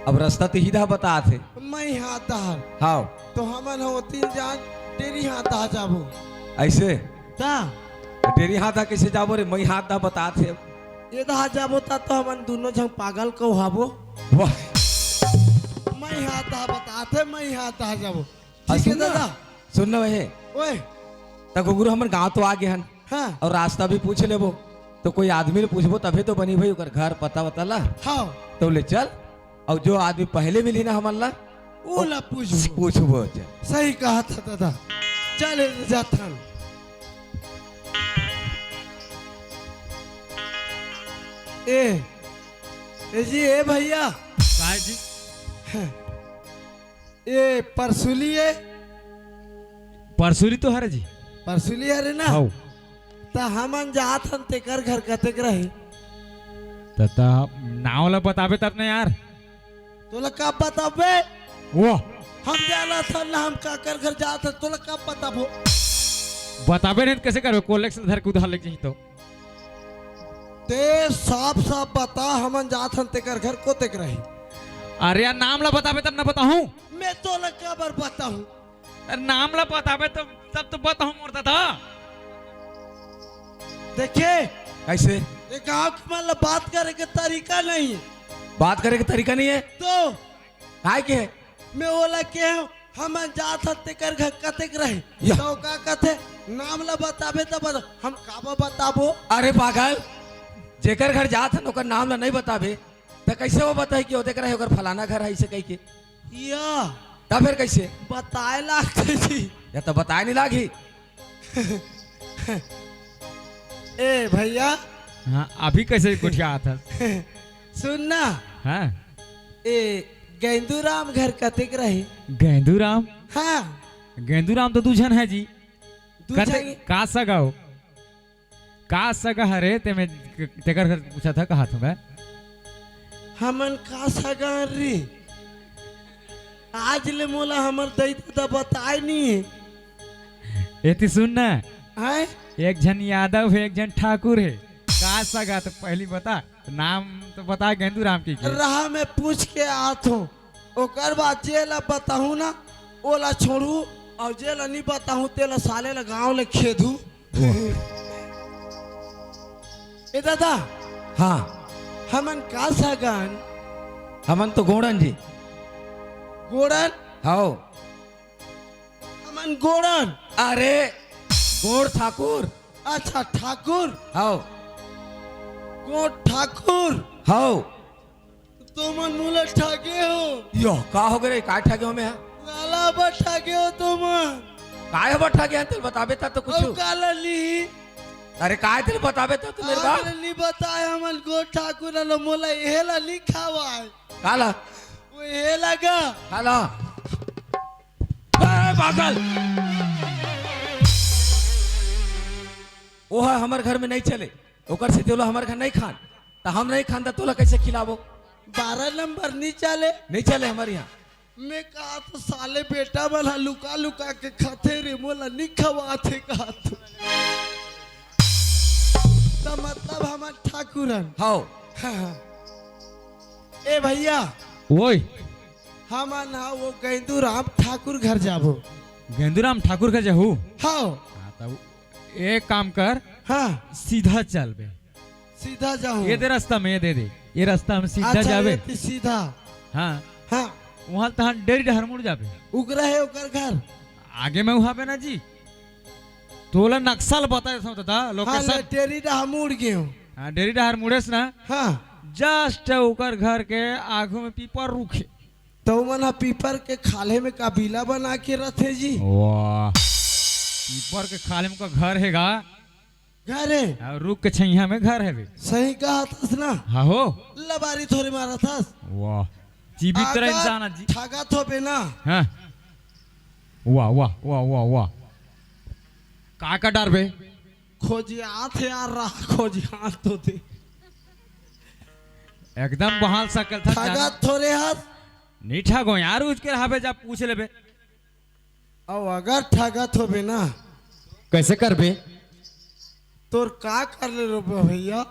अब रस्ता तो ही दा बतात हे। मैं हाथ दा। हाव। तो हमन हो तीन जान डेरी हाथ दा जाबो। ऐसे? ता? डेरी हाथ दा कैसे जाबो रे? मैं हाथ दा बतात हे। ये दा जाबो ता तो हमन दोनों झन पागल कहाबो। वाह। मैं हाथ दा बतात हे, मैं हाथ दा जाबो। ठीक है दादा। सुन ना वहे। ओए। त घुघरू हमन गाँव तो आ गे हन। हाँ। अउ रास्ता भी पूछ लेबो। तो कोई आदमी ले पूछबो तभे तो बनी भाई, ओकर घर पता वता ला। हाँ। तो ले चल। अउ जो आदमी पहले मिली ना हमन ला, ओला पूछबो। पूछबो चल। सही कहा था दादा। चल ए जाथन। ए, ए जी, ए भैया। काय जी? ए परसुली ए? परसुली तो हरे जी। परसुली हरे ना? हौ। त हमन जात हन तेकर घर कतेक रहे? त, त नाव ला बताबे तब ना यार। तोला का बताबे? वो। हम जानत हन ना हम काकर घर जात हन, तोला का बताबो? बताबे नहीं त कैसे करबे? कोलेक्शन धर के उधार लेके जाही तो। ते साफ साफ बता, हमन जात हन तेकर घर कोतेक रही। अरे यार, नाम ला बताबे तब ना बताहूँ। मैं तोला काबर बताहूँ? अरे नाम ला बताबे तब, तब तो बताहूँ मोर दादा। देखे? कैसे? ये गाँव के मन ला बात करे के तरीका नहीं। बात करे के तरीका नहीं है? तो? काय के? मैं ओला केहेंव, हमन जात हन तेकर घर कतेक रहे। या। त ओ का कथे, नाम ला बताबे त बता-, हम काबर बताबो? अरे पागल, जेकर घर जात हन ओकर नाम ला नहीं बताबे, त कैसे वो बताही कि ओदे कर हे ओकर फलाना घर हे, ऐसे कहि के? या। त फिर कैसे? बताए लागथे जी। या त बताए नहीं लागही। ए भैया। हाँ, अभी कैसे गोठियात हस? सुन ना। हाँ। ए, गेंदूराम घर कतेक रहे? गेंदूराम? हाँ। गेंदूराम तो दू झन हे जी। दू कते-, झन? का सगा हो? का सगा हरे ते में, तेकर घर पूछा था, कहा था मैं? हमन का सगा रे? आज ले मोला हमर दई ददा बताए नहीं हे। एती सुन ना, हैं? एक झन यादव हे, एक झन ठाकुर हे। का सगा, त पहिली बता, नाम तो बता गेंदू राम कहिके। रहा, मैं पूछ के आत हूँ। ओकर बाद जेला बताहूँ ना, ओला छोड़हूँ, अउ जेला नी बताहूँ, तेला साले ला गाँव ले खेदहूँ। ए दादा। हाँ। हमन का सगा अन? हमन तो गोंड़ अन जी। गोंड़ अन? हव। हमन गोंड़ अन। अरे, गोंड़ ठाकुर। अच्छा, ठाकुर। हव। गोंड़ ठाकुर। हव। तुमन मोला ठगे हो। यो, का होगे रे? काय ठगे हों मैं? साला बर ठगे हो तुमन। काय बर ठगे हन, तेला बताबे त तो कुछु। अउ काला ली? अरे, काय तेला बताबे त तो मेरे बा? काला ली बताए, हमन गोंड़ ठाकुर ला, मोला एला नी खवाए। काला? वो एला गा। काला? ए, पागल! ओह हमर घर में नहीं चले, ओकर सेती ओला हमर घर नहीं खान, त हम नहीं खान, त तोला कैसे खिलाबो? बारह नंबर नहीं चले। नहीं चले हमर यहाँ। मैं कहा तो साले बेटा मन ह लुका लुका के खाथे रे, मोला नहीं खवाथे कहा तो। त मतलब हमन ठाकुर अन। हव। हाँ, हाँ। ए भैया। ओए। हमन ह वो गेंदू राम ठाकुर घर जाबो। गेंदू राम ठाकुर घर जाहू? हव। हाँ, त एक काम कर। हाँ। सीधा चल बे। सीधा जाहूँ। ये दे रास्ता में, ये दे दे। ये रास्ता हम सीधा अच्छा, जाबे। ये तो सीधा। हाँ। हाँ। वहाँ तहाँ डेरी डहर मुड़ जाबे। उगरा हे ओकर घर। आगे में उहाँ बे ना जी। तोला नक्शा ल बता देथव दादा, हाँ, location। ले डेरी डहर मुड़ गेंव। हाँ, डेरी डहर मुड़ेस ना। हाँ। Just ओकर घर के आगू में पीपर रुख हे। त ओमन ह पीपर के खाल्हे में का बिला बना के रथे जी? वाह, पीपर के खाल्हे में का घर हे गा? घर हे। अउ रुख के छइहाँ में घर हे बे। सही कहत हस ना? हाँ हो। लबारी थोरे मारत हस। वाह, जीवित तरह अगर इंसान हे जी। ठगत होबे ना। हाँ। वाह, वाह, वाह, वाह, वाह। का का डरबे? खोजियात हे यार, रहा खोजियात तो दे। एकदम बहाल सकल था जाना। ठगत थोरे हस। नहीं ठगों यार, उचके रहाबे, जा पूछ लेबे। अउ अगर ठगत होबे ना। कैसे करबे? तोर का कर ले रो भैया,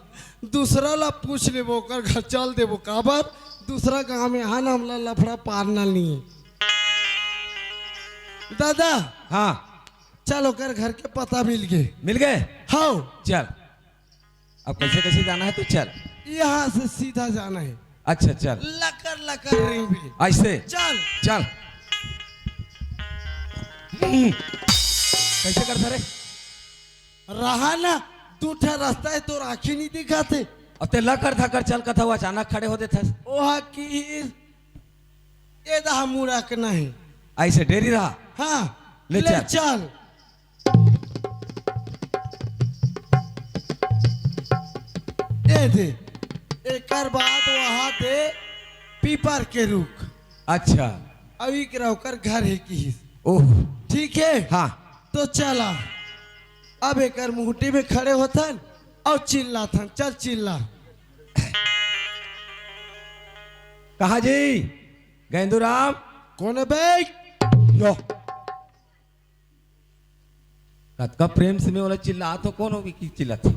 दूसरा ला पूछ लेबो, ओकर घर चल देबो, काबर दूसरा गांव में हा ना, हमला लफड़ा पारना नहीं। दादा। हाँ। चल, ओकर घर के पता मिल गे। मिल गे? हव। चल, अब कैसे कैसे जाना हे, तू चल। यहाँ से सीधा जाना हे। अच्छा, चल। लकर लकर रेंगबे। ऐसे? चल। चल। हम्म। कैसे करथा रे? रहा ना, दू ठा रास्ता हे, तोर आँखी नहीं दिखाथे। अब ते लकर धकर चल कथा, वो अचानक खड़े हो देथस। ओहा की ए दहा मुड़ा के नहीं। ऐसे डेरी रहा। हाँ, ले ले चल। चल। ए दे, एकर बाद वहाँ दे पीपर के रुख। अच्छा। अउ इकरा ओकर घर हे किहिस। ओह। ठीक हे? हाँ। तो चला। अब एकर मुहटी में खड़े होथन अउ चिल्लाथन, चल चिल्ला। कहाँ जी? गेंदूराम? कोन हे बे? यो। कतका प्रेम से मैं ओला चिल्लात हों, कोन होगे कि चिल्लात हे?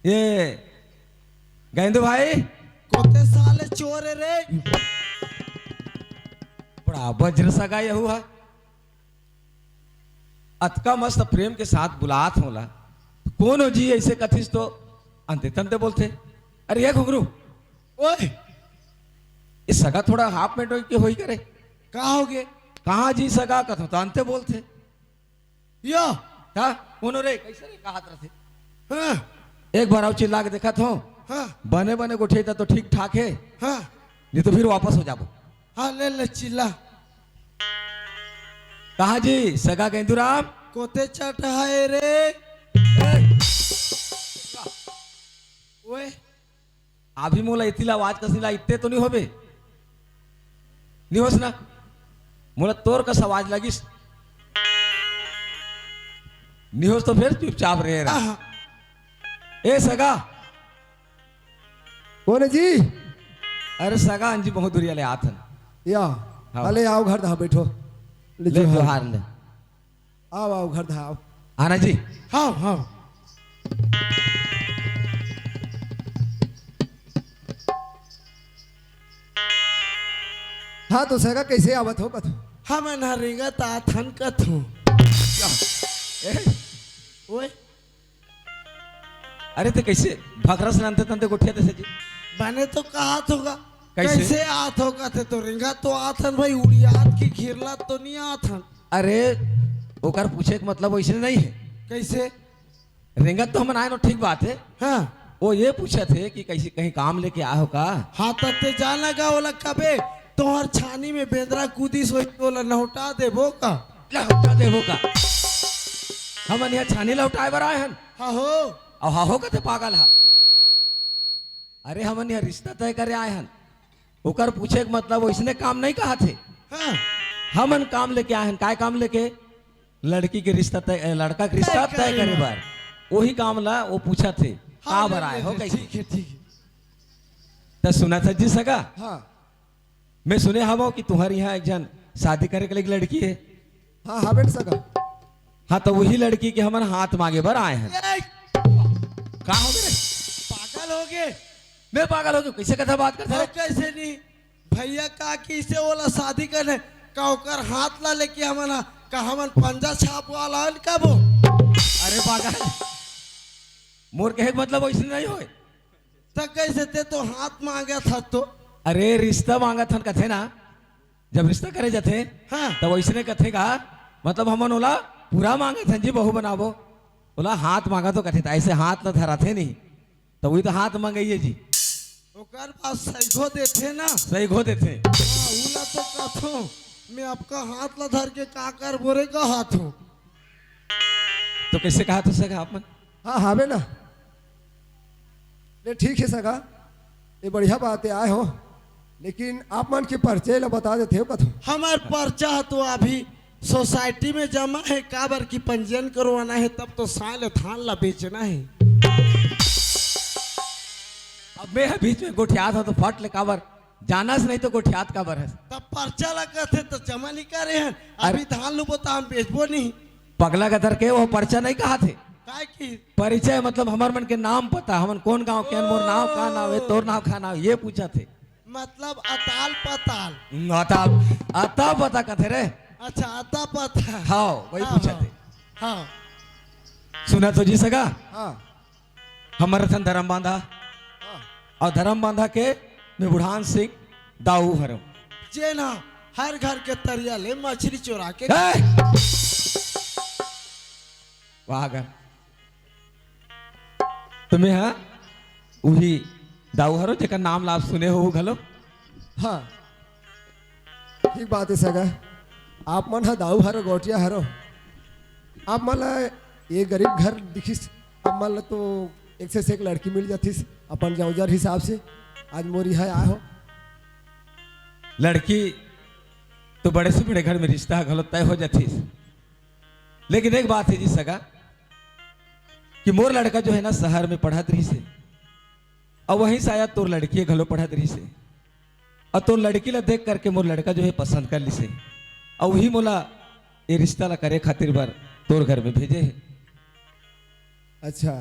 ये गेंदू भाई? कोते साले चोर हे रे। बड़ा बज्र सगा यहू हे। अतका मस्त प्रेम के साथ बुलात हों ओला, कोन हो जी ऐसे कथिस तो अंते तंते बोलथे। अरे ये घुघरू, ओए, ये सगा थोड़ा हाफ में डोई के होई करे। का होगे? कहाँ जी सगा कथों त अंते बोलथे। यो। हाँ, कोनो रे, कैसे रे, कहात रथे? हाँ। एक बार अउ चिल्ला के देखत हों। हाँ। बने बने गोठियाही त तो ठीक ठाक हे। हाँ। नहीं तो फिर वापस हो जाबो। हाँ, ले ले चिल्ला। कहाँ जी, सगा गेंदूराम? कोते चट हे रे। ए! ओए। अभी मोला एती ले आवाज कस नी लागिस, इत्ते तो नहीं होबे? नहीं होस ना? मोला तोर कस आवाज लागिस। नहीं होस तो फिर चुपचाप रहे रहा। आहा। ए सगा। कोन हे जी? अरे सगा अन जी, बहुत दुरिहा ले आत हन। या, हाँ। अले आओ घर दा बैठो। ले ले जोहार। जोहार ले। आओ, आओ, घर धाव। आना जी। हाव, हाव। हाँ, तो सगा, कइसे आवत हो कथो? हमन ह रेंगत आथन कथो। ए? ओए। अरे, ते कइसे भखरा से नानते तनते गोठियात हस जी? बने तो कहत होगा। कइसे? कइसे आत हो कथे तो रेंगत तो आथन भाई, उड़ियात की घिरला तो नहीं आथन। अरे, ओकर पूछे के मतलब वइसने नहीं हे। कइसे? रेंगत तो हमन आए न, ठीक बात हे। हाँ। वो ये पूछत हे कि कइसे कहीं काम लेके आए हो का? हाँ, त ते जाना गा, ओला कबे तोहर छानी में बेंदरा कूदिस होई, ओला नहुटा देबो का? लहुटा देबो का? हमन यहाँ छानी लहुटाए बर आए हन। हाँ हो। अउ हाँ हो कथे पागल हा। अरे, हमन यहाँ रिश्ता तय करे आए हन। ओकर पूछे के मतलब वइसने काम नहीं कहत हे। हाँ। हमन काम लेके आए हन। काय काम लेके? लड़की के रिश्ता तय, लड़का के रिश्ता तय करे बर। वही काम ला वो पूछत हे। हाँ, का बर आए हो, कइसे? ठीक हे, ठीक हे। त सुनत हस जी सगा? हाँ। मैं सुने हवं कि तुम्हर यहाँ एक झन शादी करे के लइक लड़की हे। हाँ, हाँ बेटा सगा। हाँ, त वही लड़की के हमन हाथ मांगे बर आए हन। ए! का होगे रे? पागल होगे? मैं पागल होगे? कइसे कथा बात करत हस? कइसे नहीं? भैया का कइसे ओला शादी करने का ओकर हाथ ला लेके हमन हा, का हमन पंजा छाप वाला हन का वो? अरे पागल, मोर कहे के मतलब वइसने नहीं होय। त कइसे ते तो हाथ मांगत हस तो? अरे रिश्ता मांगत हन कथे ना, जब रिश्ता करे जाथे हाँ। त वइसने कथे का, मतलब हमन ओला पूरा मांगत हन जी, बहू बनाबो। ओला हाथ मांगा तो कथे, त अइसे हाथ ला धराथे नहीं। त वही तो हाथ मंगइए जी। ओकर बाद सइघो देथे ना। सइघो देथे। हाँ, उला तो कथो, मैं आपका हाथ ला धर के का करबो रे कहत हो। तो कइसे कहत हो सगा आप मन? हाँ, हावे ना। ले ठीक हे सगा, ये बढ़िया बात हे, आए हो, लेकिन आप मन के परिचय ला बता देते हो कथो। हमर परचा तो अभी सोसाइटी में जमा हे, काबर की पंजीयन करवाना हे, तब तो साले धान ला बेचना हे। अब मैं ह बीच में गोठियात हंव तो फट ले काबर जानस नहीं तो गोठियात काबर हस? तब परचा ला कथे तो जमा नहीं करे हन, अभी धान लुबो तो हम बेचबो नहीं। पगला गदर के वो परचा नहीं कहत हे। काय की? परिचय मतलब हमर मन के नाम पता, हमन कोन गांव के हन, मोर नाव का नाव हे, तोर नाव का नाव, ये पूछत हे। मतलब अताल पताल। हम्म, अताल, अता पता कथे रे। अच्छा, अता पता। हाँ, वही हाँ, पूछत हे। हाँ। सुनत हो जी सगा? हाँ। हमर रतन धरम बांधा। हाँ। अउ धरम बांधा के मैं बुढ़ान सिंह दाऊ हरंव। जेन हा हर घर के तरिया ले मछरी चोरा के ए! वाह गा। त मैं हा उही दाऊ हरंव, जेकर नाम ला आप सुने हो घलो। हाँ, ठीक बात हे सगा। आप मन हा दाऊ हरो, गोठिया हरो। आप मन ला ये गरीब घर दिखिस, आप मन ला तो एक से एक लड़की मिल जातिस अपन जौजर हिसाब से। आज मोर इहाँ आए हो। लड़की तो बड़े से बड़े घर में रिश्ता घलो तय हो जातिस। लेकिन एक बात हे जी सगा, कि मोर लड़का जो हे ना, शहर में पढ़त रहिस हे, अउ वहीं शायद तोर लड़की घलो पढ़त रहिस हे, अउ तोर लड़की ला देख करके मोर लड़का जो हे पसंद कर लिस हे, अउ वही मोला ये रिश्ता ला करे खातिर बर तोर घर में भेजे हे। अच्छा,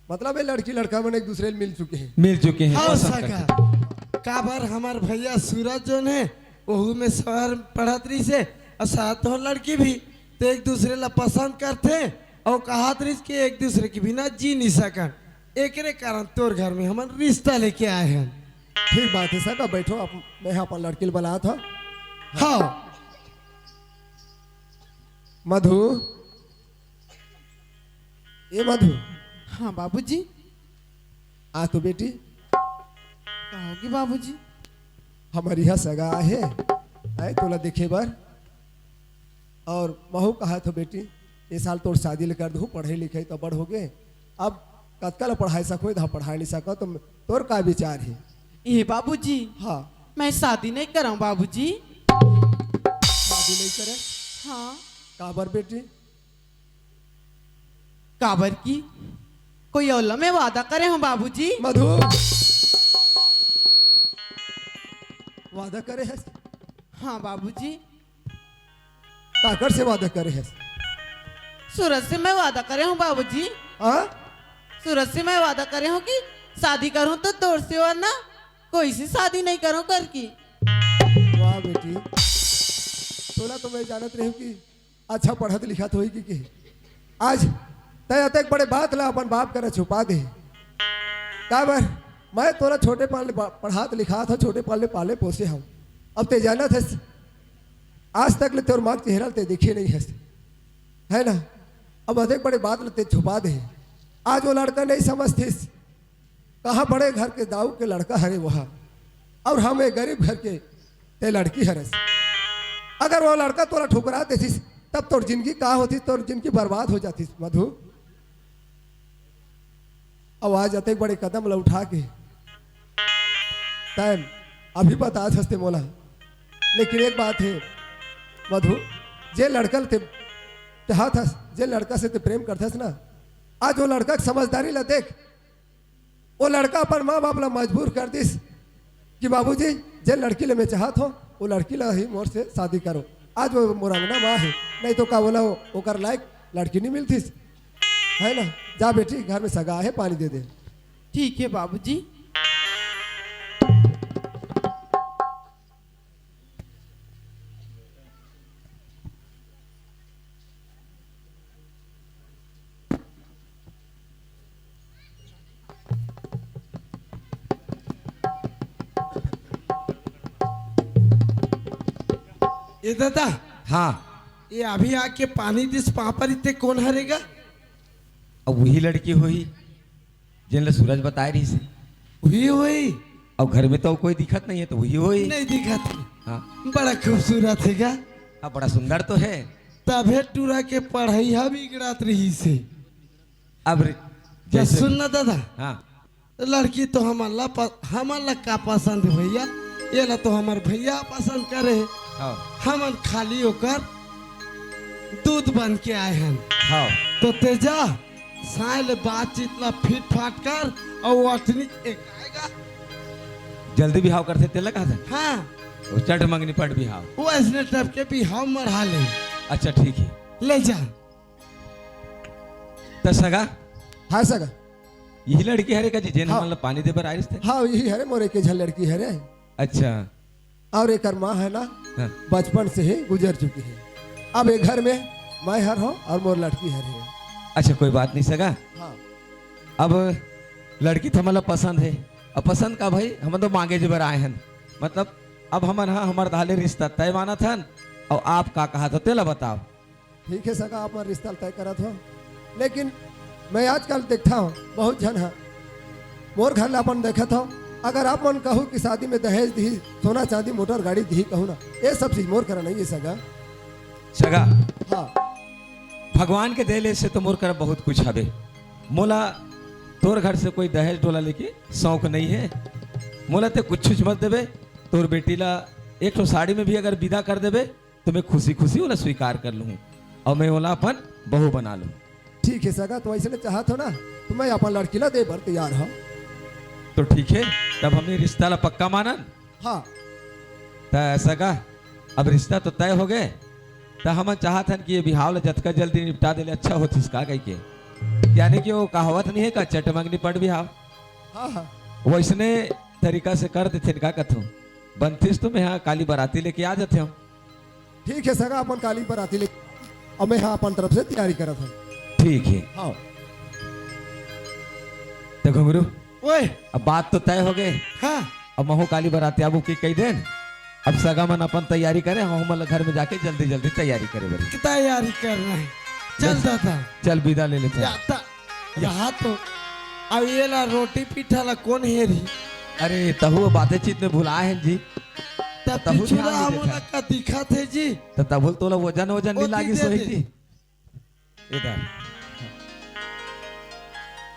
मतलब ये लड़की लड़का मन एक दूसरे ले मिल चुके हे। मिल चुके हे, हाँ, पसंद कर सगा। चुके हे। काबर हमर भैया सूरज जोन हे, ओहू में शहर पढ़त रहिस हे, अउ साथ हो लड़की भी, तो एक दूसरे ला पसंद करथे, अउ कहत रहिस कि एक दूसरे के बिना जी नहीं सकन। एकरे कारण तोर घर में हमन रिश्ता लेके आए हन। ठीक बात हे सगा, बैठो, आप, मैं अपन लड़की ला बलात हंव। हाँ। मधु, ए मधु। हाँ बाबूजी। आ तो बेटी। का होगे बाबूजी? हमर इहाँ सगा आहे, आए तोला देखे बर। अउ महू कहत हों बेटी, ए साल तोर शादी ल कर दूँ, पढ़ई लिखई त बड़ होगे, अब कतका ल पढ़ाए सकहूँ, एदे पढ़ाए नइ सकँव, त तोर का विचार हे? ए बाबूजी, हाँ। मैं शादी नइ करँव बाबूजी। शादी नइ करे? हाँ। काबर बेटी? काबर कि कोई अउ ला मैं वादा करे हों बाबूजी। मधु, वादा करे हस? हाँ बाबूजी। काकर से वादा करे हस? सूरज से मैं वादा करे हूँ बाबूजी। हाँ? सूरज से मैं वादा करे हूँ कि शादी करूँ तो तोर से, वरना कोई से शादी नहीं करूँ करके। वाह बेटी, तोला तो मैं जानत रहे हूँ कि अच्छा पढ़त लिखत होही कि, कि आज तैं अतेक बड़े बात ला अपन बाप करा छुपा दे। काबर, मैं तोला छोटे पाल ले पढ़ात लिखात हूँ, छोटे पाल ले पाले पोसे हूँ। अब तैं जानत हस, आज तक ले तोर माँ के चेहरा ल तैं देखे नहीं हस, है ना? अब अतेक बड़े बात ल तैं छुपा दे। आज वो लड़का नहीं समझतिस, कहाँ बड़े घर के दाऊ के लड़का हरे वहाँ, और हम एक गरीब घर के तैं लड़की हरस। अगर वो लड़का तोला ठुकरा देतिस, तब तोर जिंदगी का होतिस, तोर जिंदगी बर्बाद हो जातिस मधु। अब आज अतेक बड़े कदम ला उठा के तैं अभी बतात हस तैं मोला, लेकिन एक बात है मधु, जे लड़का ल तैं चाहत हस, जे लड़का से तैं प्रेम करथस ना, आज वो लड़का के समझदारी ला देख। वो लड़का अपन माँ बाप ला मजबूर कर दिस कि बाबूजी, जे लड़की ले मैं चाहत हूँ, वो लड़की ला ही मोर से शादी करो। आज वो मोर अंगना माँ है, नहीं तो का बोला वो, ओकर लायक लड़की नहीं मिलतिस, है ना? जा बेटी, घर में सगा है, पानी दे दे। ठीक है बाबूजी। ए दादा, हाँ। ये अभी आके पानी दिस पापा रीते कोन हरे गा? अब वही लड़की होही, जेन ल सूरज बताए रहिस हे। वही होही। अब घर में तो कोई दिखत नहीं है, तो वही होही। नहीं दिखत। हाँ। बड़ा खूबसूरत हे गा। हाँ, बड़ा सुंदर तो है। तभे टूरा के पढ़ाई हा बिगड़त रहिस हे। अब रे, जैसे सुन ना दादा। हाँ। लड़की तो हमन ला प-, हमन ला का पसंद हे भैया, ये ला तो हमर भैया पसंद करे हे। हाँ। हमन खाली ओकर दूध बन के आए हन। हाँ। तो तेजा, साय ले बातचीत ला फिट फाट कर, अउ अठनी एक आएगा। जल्दी बिहाव करथे तेला कहत हन? हाँ। वो चट मंगनी पट बिहाव। वो ऐसने टाइप के बिहाव मरहा ले। अच्छा, ठीक है। ले जा। त सगा? हाँ सगा। यही लड़की हरे का जी, जेन हाँ। हमन ला पानी दे बर आइस ते? हाँ, यही हरे, मोर एक झन लड़की हरे। अच्छा। और एकर माँ है ना, हाँ। बचपन से ही गुजर चुकी है। अब ये घर में मैं हर हूँ और मोर लड़की हर है। अच्छा, कोई बात नहीं सगा। हाँ। अब लड़की तो हमन ला पसंद है। अब पसंद का भाई, हमन तो मांगे जे बर आए हन। मतलब, अब हमन हा, हमर दाले रिश्ता तय मानत हन। और आप का कहा तो तेला बताओ। ठीक है सगा, आप मन रिश्ता ल तय करत हो, लेकिन मैं आजकल देखता हूँ बहुत झन ह मोर घर ला अपन देखत हो। अगर आप मन कहू कि शादी में दहेज दिही, सोना चांदी मोटर गाड़ी दिही कहू ना, ये सब चीज मोर करा नहीं है सगा। सगा, हाँ। भगवान के देले से तो मोर करा बहुत कुछ हवे। मोला तोर घर से कोई दहेज डोला लेके शौक नहीं है। मोला ते कुछ मत देबे, तोर बेटी ला एक ठो साड़ी में भी अगर विदा कर देबे, तो मैं खुशी खुशी ओला स्वीकार कर लूँ और मैं ओला अपन बहू बना लूँ। ठीक है सगा, तो ऐसे चाहत हो ना, तो मैं अपन लड़की ला दे बर तैयार हूँ। तो ठीक है, तब हमन रिश्ता ला पक्का मानन। हाँ। त सगा, अब रिश्ता तो तय हो गए, त हमन चाहत हन कि ये बिहाव ला जतका जल्दी निपटा देले अच्छा होतिस का कहिके। यानी कि वो कहावत नहीं है का, चट मंगनी पट बिहाव। हाँ, हाँ। वैसने तरीका से कर देथे का कथों। बनतिस तो मैं हा काली बराती लेके आ जाते हूँ। ठीक है सगा, अपन काली बराती ले, अब मैं हा अपन तरफ से तैयारी करत हूँ। ठीक है। हाँ। तो घुंगरू, ओए। अब बात तो तय हो गए। हाँ। अब महू काली बराती आबू की कही देन। अब सगा मन अपन तैयारी करे, हम मन घर में जाके जल्दी जल्दी तैयारी करे बड़ी। तैयारी कर रहे हैं। चल बस। दादा। चल विदा ले लेते हैं। जाता। या। रहा तो। अब ये ला रोटी पीठा ला कौन हेरी? अरे, तहु बातें चीत में भुलाए हैं जी। तब तहु ध्यान पिछुला नहीं हमन देता। का दिखत है जी। तो तबुल तोला वजन वजन नहीं ओती लागी दे सोही दे। जी। इधर।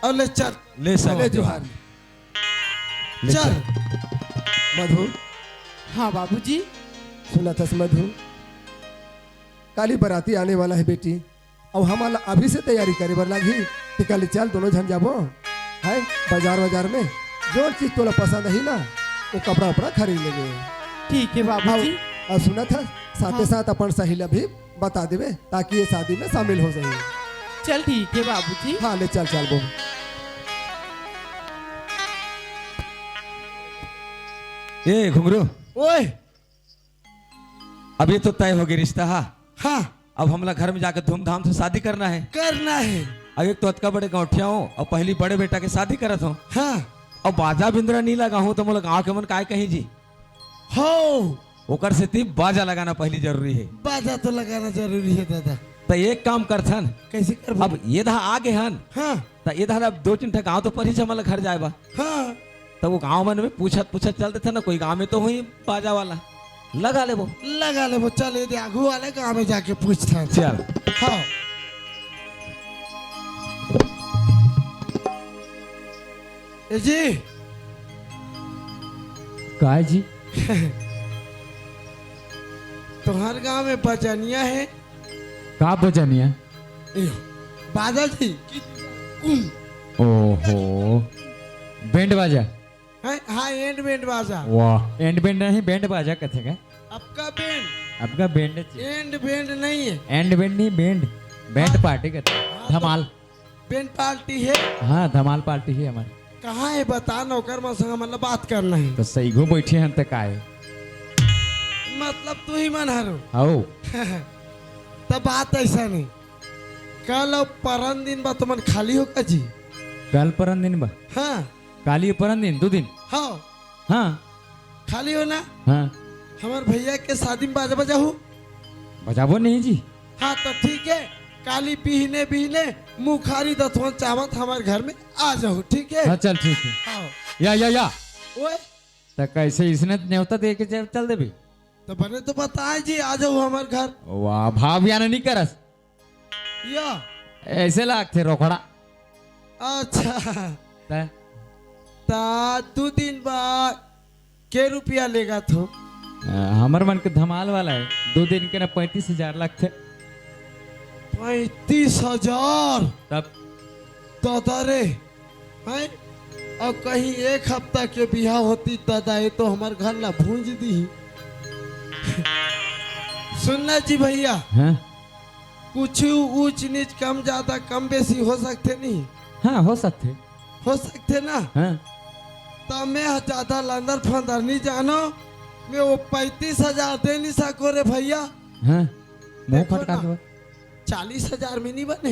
और ले चल। ले सर। ले जोहार। ले चल। चल। मधु। हाँ बाबूजी। सुना थस मधु? काली बराती आने वाला है बेटी, अउ हमन ला अभी से तैयारी करे बर लागही। ते काली चल, दोनों झन जाबो, है, बाजार वाजार में जोन चीज तोला पसंद ही ना, वो कपड़ा उपड़ा खरीद लेबे। ठीक है बाबूजी। अउ, अउ सुनत हस, साथे हाँ। साथ अपन सही ला भी बता देबे, ताकि ये शादी में शामिल हो जाए। चल ठीक है बाबूजी। हाँ, ले चल, चल बो। ए घुंगरू, ओए, अब ये तो तय हो गई रिश्ता, हा? हाँ। अब हमला घर में जाके धूमधाम से शादी करना है। करना है। अब एक तो अतका बड़े गौंठिया हो और पहली बड़े बेटा के शादी करत हो। हाँ। अब बाजा बिंदरा नहीं लगा हूँ तो मोला गाँव के मन काय कहीं जी? हो। ओकर सेती बाजा लगाना पहली जरूरी है। बाजा तो लगाना जरूरी है दादा। तो एक काम करथन, कैसे करबो? अब ये दहा आ गए हन, हाँ। तो ये दहा अब दो तीन ठा गाँव तो पर ही हमला घर जाए बा। हाँ। तो वो गाँव मन में पूछत पूछत चल देथे ना, कोई गाँव में तो हुई बाजा वाला, लगा लेबो। लगा लेबो, चल ये दे आगू वाले गाँव में जाके पूछथन। चल। हाँ। ए जी। काय जी? तुम्हार गांव में बजनिया है? का बजनिया? ए, बाजा जी। कुम। ओहो, बैंड बाजा। हैं? हाँ, एंड बैंड बाजा। वाह, एंड बैंड नहीं, बैंड बाजा कथे का? आपका बैंड। आपका बैंड जी। एंड बैंड नहीं है। एंड बैंड नहीं, बैंड। बैंड हाँ। पार्टी कथे। हाँ, तो धमाल। बैंड पार्टी है। हाँ, धमाल पार्टी है हमारी। कहाँ है बता ना, ओकर मन संग मतलब बात करना है। तो सही घो बैठे हैं तो का है? मतलब तू ही मन हरो। आओ। तो बात ऐसा नहीं, कल और परन दिन बा तुमन खाली हो का जी? कल परन दिन बा? हाँ। काली परन दिन, दो दिन? हाँ। हाँ। खाली हो ना? हाँ। हमार भैया के शादी में बाजा बजाहू? बजाबो नहीं जी। हाँ, तो ठीक है, काली बिहने बिहने मुखारी दतवन चावत हमार घर में आ जाहू, ठीक है? हाँ, चल ठीक है। हाँ। या, या, या। ओए। त कैसे इसने नेवता दे के चल, चल देबी? तो बने तो बताए जी, आ जाहू हमार घर। वाह, भाव याना नहीं करस। या। ऐसे लागथे रोकड़ा। अच्छा। तै? ता दू दिन बाद के रुपया लेगा थो? अ, हमर मन के धमाल वाला है, दू दिन के ना पैंतीस हजार लगथे। पैंतीस हजार? तब? दादा रे, हैं? अब कहीं एक हफ्ता के बिहाव होती दादा, ये तो हमार घर ला भूंज दी। सुनना जी भैया, हैं? कुछ ऊंच नीच कम ज्यादा कम बेसी हो सकथे नहीं? हाँ, हो सकथे। हो सकथे ना? हाँ। त मैं ह ज्यादा लंदर फंदर नहीं जानो, मैं वो पैंतीस हजार दे नहीं सको रे भैया। हाँ, मुंह देखो फटका ना, दो। चालीस हजार में नहीं बने?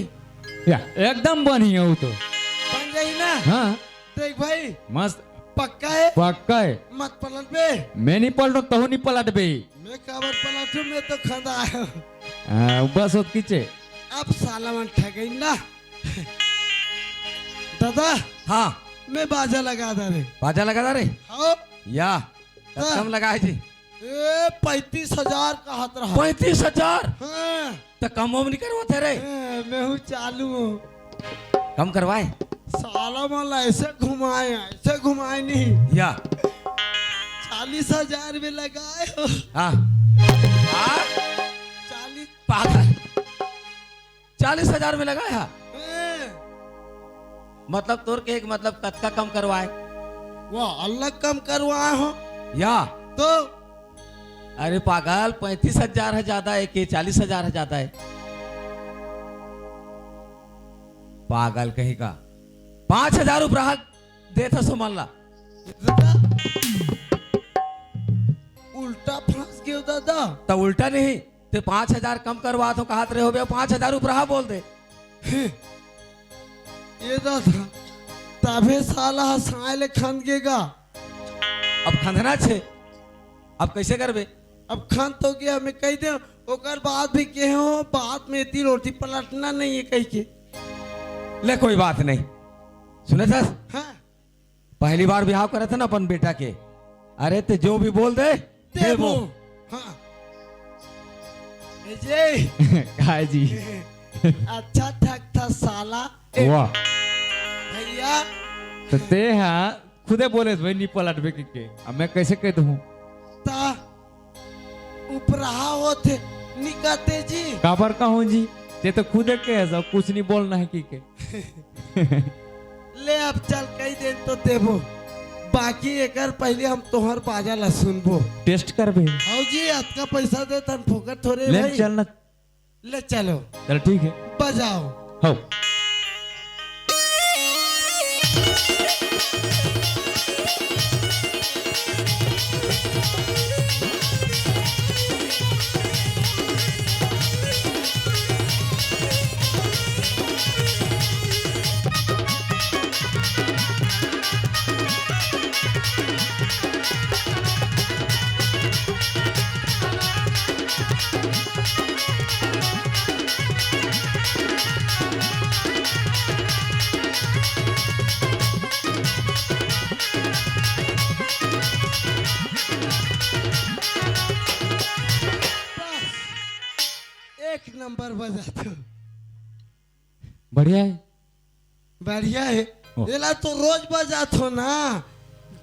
या, एकदम बनी है वो तो। बन जाही ना? हाँ। देख भाई, मस्त। पक्का है? पक्का है। मत पलट बे। मैं नहीं पलटो, तहु नहीं पलट बे। मैं काबर पलटू, मैं तो खंदा आयो। हाँ, बस होत किचे। अब साला मन ठगई ना। दादा। हाँ। मैं बाजा लगा दा रे। बाजा लगा दा रे? हाँ। या, हाँ। कम लगाए जी। ए, पैंतीस हजार कहत रहा। पैंतीस हजार? हाँ। त कम वम नहीं करवाथे रे? ए, मैं हूँ चालू हूँ। कम करवाए? साला मन ला ऐसे घुमाए, ऐसे घुमाए नहीं। या। चालीस हजार में लगाए हो। हाँ। हाँ? चालीस। पागल। चालीस हजार में लगाए हा? ए। मतलब तोर के एक मतलब कतका कम करवाए? वाह, अलग कम करवाए हो। या। तो? अरे पागल, पैंतीस हजार है ज्यादा है के चालीस हजार है ज्यादा है? पागल कहीं का। पाँच हजार उपराहा देथा सुमन ला। दादा, उल्टा फंस गयो दादा। त उल्टा नहीं, ते पाँच हजार कम करवा तो कहत रहे हो बे, पाँच हजार उपराहा बोल दे। ये दादा, तभे साला ह साय ले खंद गेगा। अब खंदना छे, अब कैसे करबे? अब खंद तो गया, मैं कह दे, ओकर बाद भी कहे हो, बात में इतनी रोटी पलटना नहीं है कह के। ले कोई बात नहीं, सुने सस? हाँ। पहली बार बिहाव करत है ना अपन बेटा के। अरे ते जो भी बोल दे, देबो। देबो। हाँ। ए जे। काय जी? अच्छा ठक था साला। ए, वाह। भैया। तो ते हा खुदे बोले भाई नी पलटबे के, के। अब मैं कैसे कह दूँ? ता उपराहा होथे, निकाते जी। काबर कहूँ जी? ते तो खुदे कहे सब कुछ नहीं बोलना है की के। ले अब चल कही दे तो देबो, बाकी एकर पहले हम तोहर बाजा ला सुनबो। टेस्ट करबे? हौ जी, अतका पैसा दे तन फोकट थोड़े ले भाई। चल ना। ले चलो। चल ठीक है। बजाओ। हो। एक नंबर बजाथो। बढ़िया है। बढ़िया है। ओह। एला तो रोज बजाथो ना,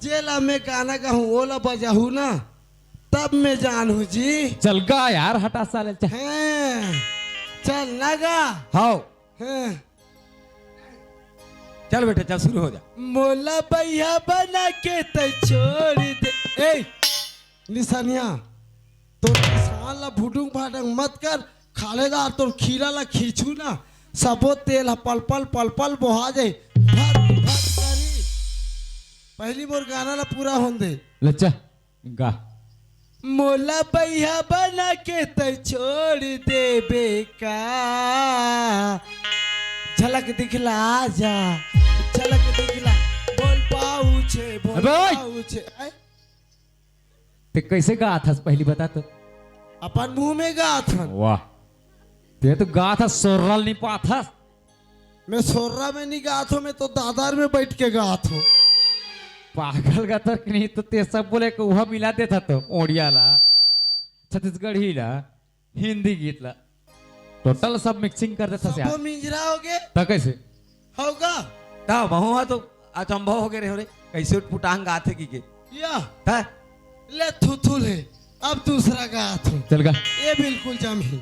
जेला मैं गाना गाहूँ, ओला बजाहूँ ना, तब मैं जानहूँ जी। चल गा यार, हटा साले, चल। हैं, चल ना गा। हाव। हैं। चल बेटा, चल, शुरू हो जा। मोला बइहा बना के तै छोड़ दे। ए, निशानिया, तोर किसान ला भुडुंग भाडंग मत कर, खालेदार तोर खीरा ला खींचू ना, सबो तेल ह पल पल, पल पल बोहा जाही, भत भत करी। पहली मोर गाना ला पूरा होन दे। लच्चा, गा। मोला बइहा बना के तै छोड़ देबे का, झलक दिखला जा, झलक दिखला, बोल पाऊ छे, बोल अबे ओए! पाऊ छे। आय? ते कैसे गात हस, पहली बता तो। अपन मुंह में गात हन। वाह, ते तो गात हस, सोरल नहीं पात हस। मैं सोर्रा में नहीं गात हूँ, मैं तो दादर में बैठ के गात हूँ। पागल गतर के नहीं तो ते सब बोले को वह मिला देता तो ओड़िया ला, छत्तीसगढ़ी ला, हिंदी गीत ला, टोटल सब मिक्सिंग कर देता सबो यार। मिंजरा हो गए। त कैसे? होगा। त बहुआ तो अचंभव हो गए रे, हो रे, कैसे उठपुटांग गात है की के? या। त? ले थुथुल है, अब दूसरा गात हूँ। चल गा। ये बिल्कुल जम है।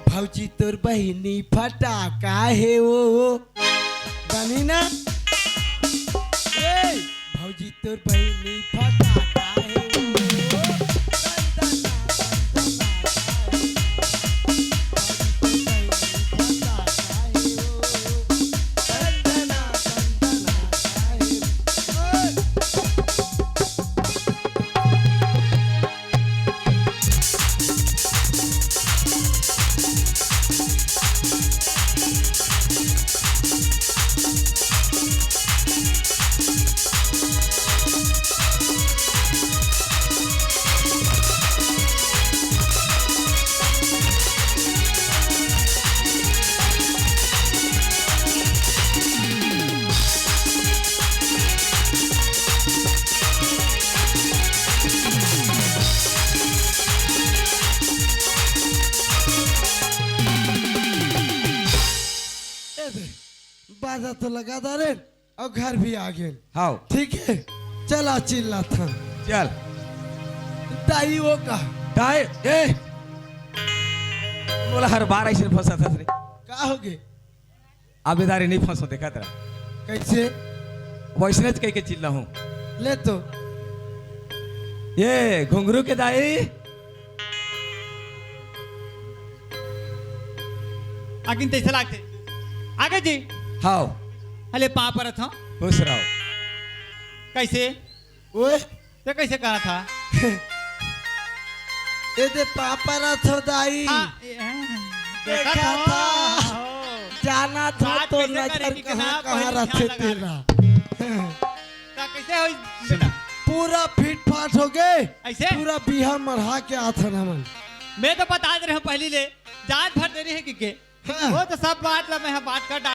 भौजी तोर बहिनी फटाका है वो। बनी ना? ए, भौजी तोर बहिनी फटाका है वो। ए दे, बाजा तो लगा डारे, अउ घर भी आ गेन। हाव। ठीक है, चला चिल्ला था। चल। दाई वो का? दाई, ए! मोला हर बार ऐसे फंसाथस रे। का हो गे? अबे दारी नहीं फंसो, देखा तेरा। कैसे? वैसने कह के चिल्ला हूँ। ले तो। ये घुंघरू के दाई। आगिन तैसे लागथे। आगे जी। हाव। अले पाँव परत हँव। खुश रहो। कैसे? ओए। ते कैसे कहा था? ए दे पाँव परत हँव दाई। हाँ, ए, हाँ, देखा देखा था। था। हो। जाना था बात तो कैसे नजर करेगी कि कहाँ, ना, कहाँ पहले ध्यान रखे लगा तेरा। ले। का कैसे होई बेटा? पूरा फिट फाट हो गए। ऐसे? पूरा बिहा मढ़ा के आथन हमन। मैं तो बता दे रहे हूँ पहली ले, जात भर देरी है कि के? हाँ। वो तो सब बात ला मैं यहाँ बात कर डाल